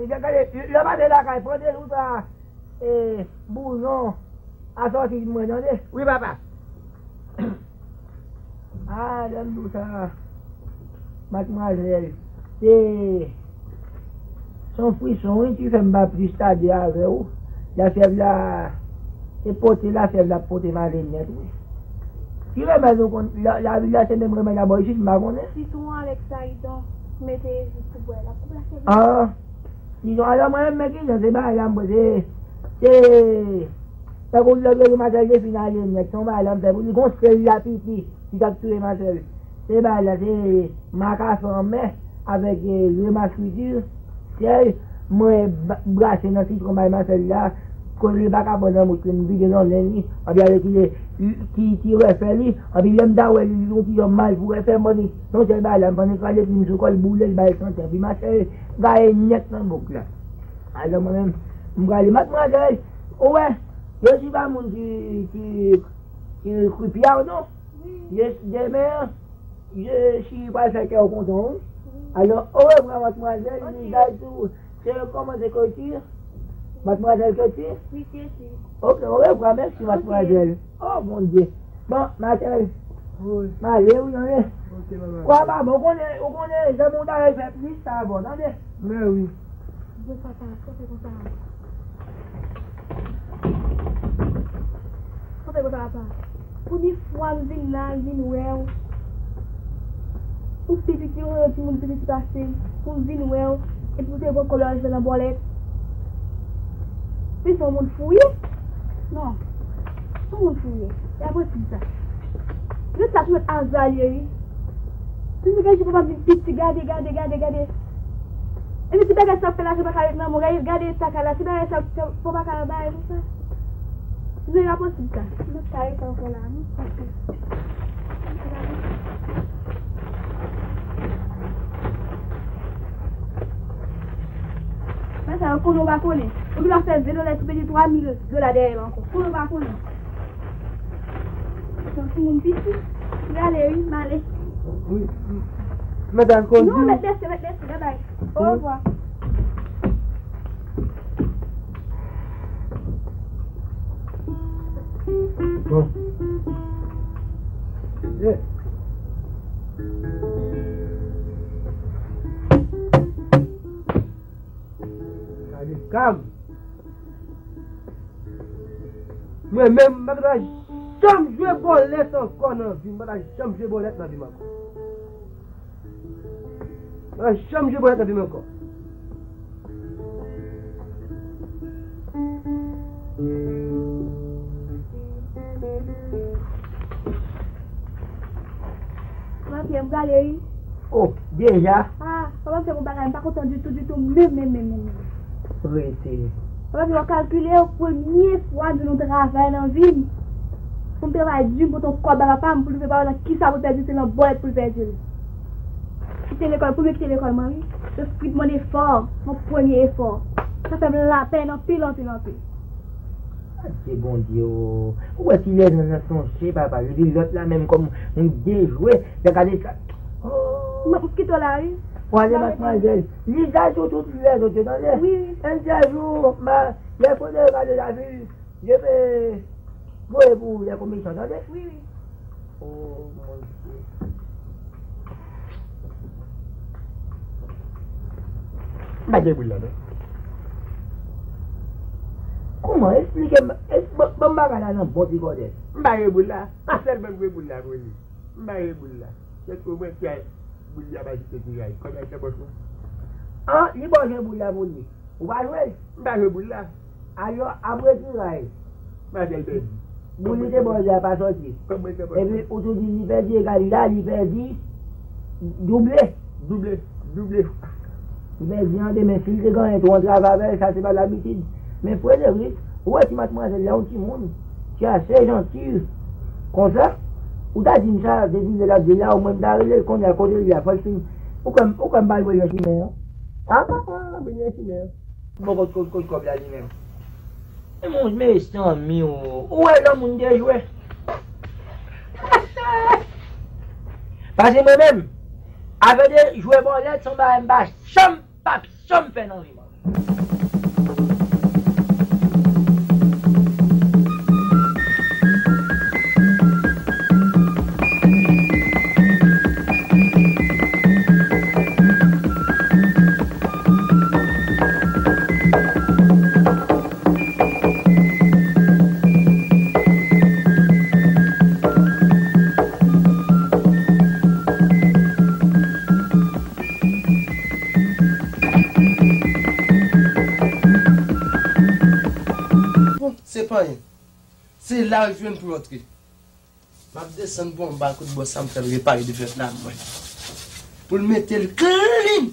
Ebyen, gade, lè w pase lakay, pran de wout la, e, Bouyon, a sòti mwen, tande? Wi, papa. Ah, lè m di w sa, madmwazèl, se, se yon frison, wi, ki fè m pa plis tade avè w. Lafyèv la, se pote lafyèv la pote m ale nèt, wi. Ki remèd ou konn, la, lavil la se menm remèd la bò isit, m pa konnen. Sitwon avèk sayitan, mete jis pou bwè, l ap koupe lafyèv la. Ah, sitwon, alò mwen menm, men ki jan se bagay la, m panse, se, tankou lòt demwazèl te fin ale nèt, se yon bagay la m fè pou li, gon sèl la piti, ki t ap touye masèl. Se bagay la, se makafè anmè avèk, eh, remaskritir, sèl mwen ba-, brase nan sitwon bay masèl la, kote li pa ka pran nan bouch li, m vide nan nen li, anpi ale ki, ki, ki refè li, anpi lè m ta wè li yon ti jan mal pou refè, m panse, se yon sèl bagay la, m panse krale plim sou kò l, boule l, bay l sante, anpi masèl gaye nèt nan bouk la. Alò mwen menm, m prale, madmwazèl, ou wè, yo si pa moun ki, ki, ki kripya w non. Wi. Demen, je si pral fè kè w kontan, wi. Wi. Alò, orevwa, madmwazèl, ok. Li bay tou, se kòman se Koti? Madmwazèl Koti? Wi, Koti. Ok, orevwa, mèsi, ok, madmwazèl. Oh, Bondye. Bon, Matèl. Wi. M ale, wi, tande. Ok, mama. Kwa pa bon, ou konnen, ou konnen, janm ou ta fè plis, sa bon, tande. Men wi. Bon, papa, sa fè konsa. Sa fè konsa, papa. Premye fwa m vin la, m vin wè w. Ou pitit, ou yon timoun pitit pase, pou m vin wè w, epi ou te pran kolè w jwenn nan bòlèt. Li se yon moun fou, wi. Non. Se yon moun fou, wi. E apre ti sa. Gade sa, sou mèt Azalye, wi. Depi gen jou papa m vin piti, gade, gade, gade, gade. Epi ti bagay sa ap fè la, se pa ka ret nan mwen. Gade, gade eta kay la, ti bagay sa, sa, fò pa ka bay konsa. Non, e pa posib sa. Mwen pa ka ret ankò la, non. Mwen sa, ou konnen ou pa konnen. Ou genlè fè ven dola, epi pete twa mil dola dèyè l ankò. Konnen ou pa konnen. Yon timoun piti. M ale, wi, m ale. Wi. Mèt al kondi. Non, mèt lese, mèt lese. Babay. Orevwa. Bon. Mwen menm, m pa ta janm jwe bòlèt ankò nan vi m. M pa ta janm jwe bòlèt nan vi m ankò. M pa ta janm jwe bòlèt nan vi m ankò. Papa Pyè, m prale wi. Oh, deja? Ah, papa Pyè, gon bagay, m pa kontan ditou, ditou, menm, menm, menm, menm, menm. Rete. Papa Pyè, w kalkile, premye fwa nou, nou travay nan vi m. Pou m travay di, m pote yon kòb ba papa m, pou li fè pa nan kisa pou l pèdi, se nan bòlèt pou l pèdi l. Kite lekòl, premye kite lekòl mwen, wi. Yo fout mwen efò, yon premye efò. Sa fè m lapenn anpil, anpil, anpil. Adye Bondye o. Ou wè ti lèzanj nan se yon chen papa. Epi lòt la menm kòm moun dejwe. Lè gade sa. Oh. M ap kite w la wi. Pwale matmwazèl. Li gade sou tout lèzòt yo tande. Wi, wi. Yon sèl jou, ma, lè kote yo gade la vi. Je vais voye pou lè komisyon tande. Wi, wi. Oh mon Dieu. M pa gen boul la non. Kòman? Eksplike m. Ban m bagay la nan bon ti kòdè. M pa gen boul la. A sèl ban m gen boul la pou li. M pa gen boul la. Kèk moman ti ay boul la pa kite ti ay. Kòman sa bòs mwen? An, li ba w jwe boul la pou li. Ou pa jwe l? M pa jwe boul la. Alò, apre tiray, Madan pèdi. Boul li te ba w la pa sòti. Kòman li te ba w? Epi ou tou di li pèdi egal la, li pèdi double. Double, double. Li pèdi an de men, si li te genyen tou, antre avè l, sa se pa labitid. Men Frederick, ou wè ti matmwazèl la, yon timoun ki ase janti konsa, ou ta di m sa, depi lè l ap di la, ou mwen m ta rele l kounye a kote l ye a, fò l fin. Ou kwè m, ou kwè m pa l voye yon simen an? Ah, ah, ah, vin yon simen an. Bon, kot, kot, kot kòb la li menm? E mon mezanmi o, ou wè lè moun dejwe. Paske mwen menm, afè de jwe bòlèt, se yon bagay m pa janm, p ap janm fè nan vi mwen. Bon, se pa anyen. Se la l jwenn pou l antre. M ap desann pou anba kout bò sa m fè l repare defèt la mwen. Pou l mete l clean.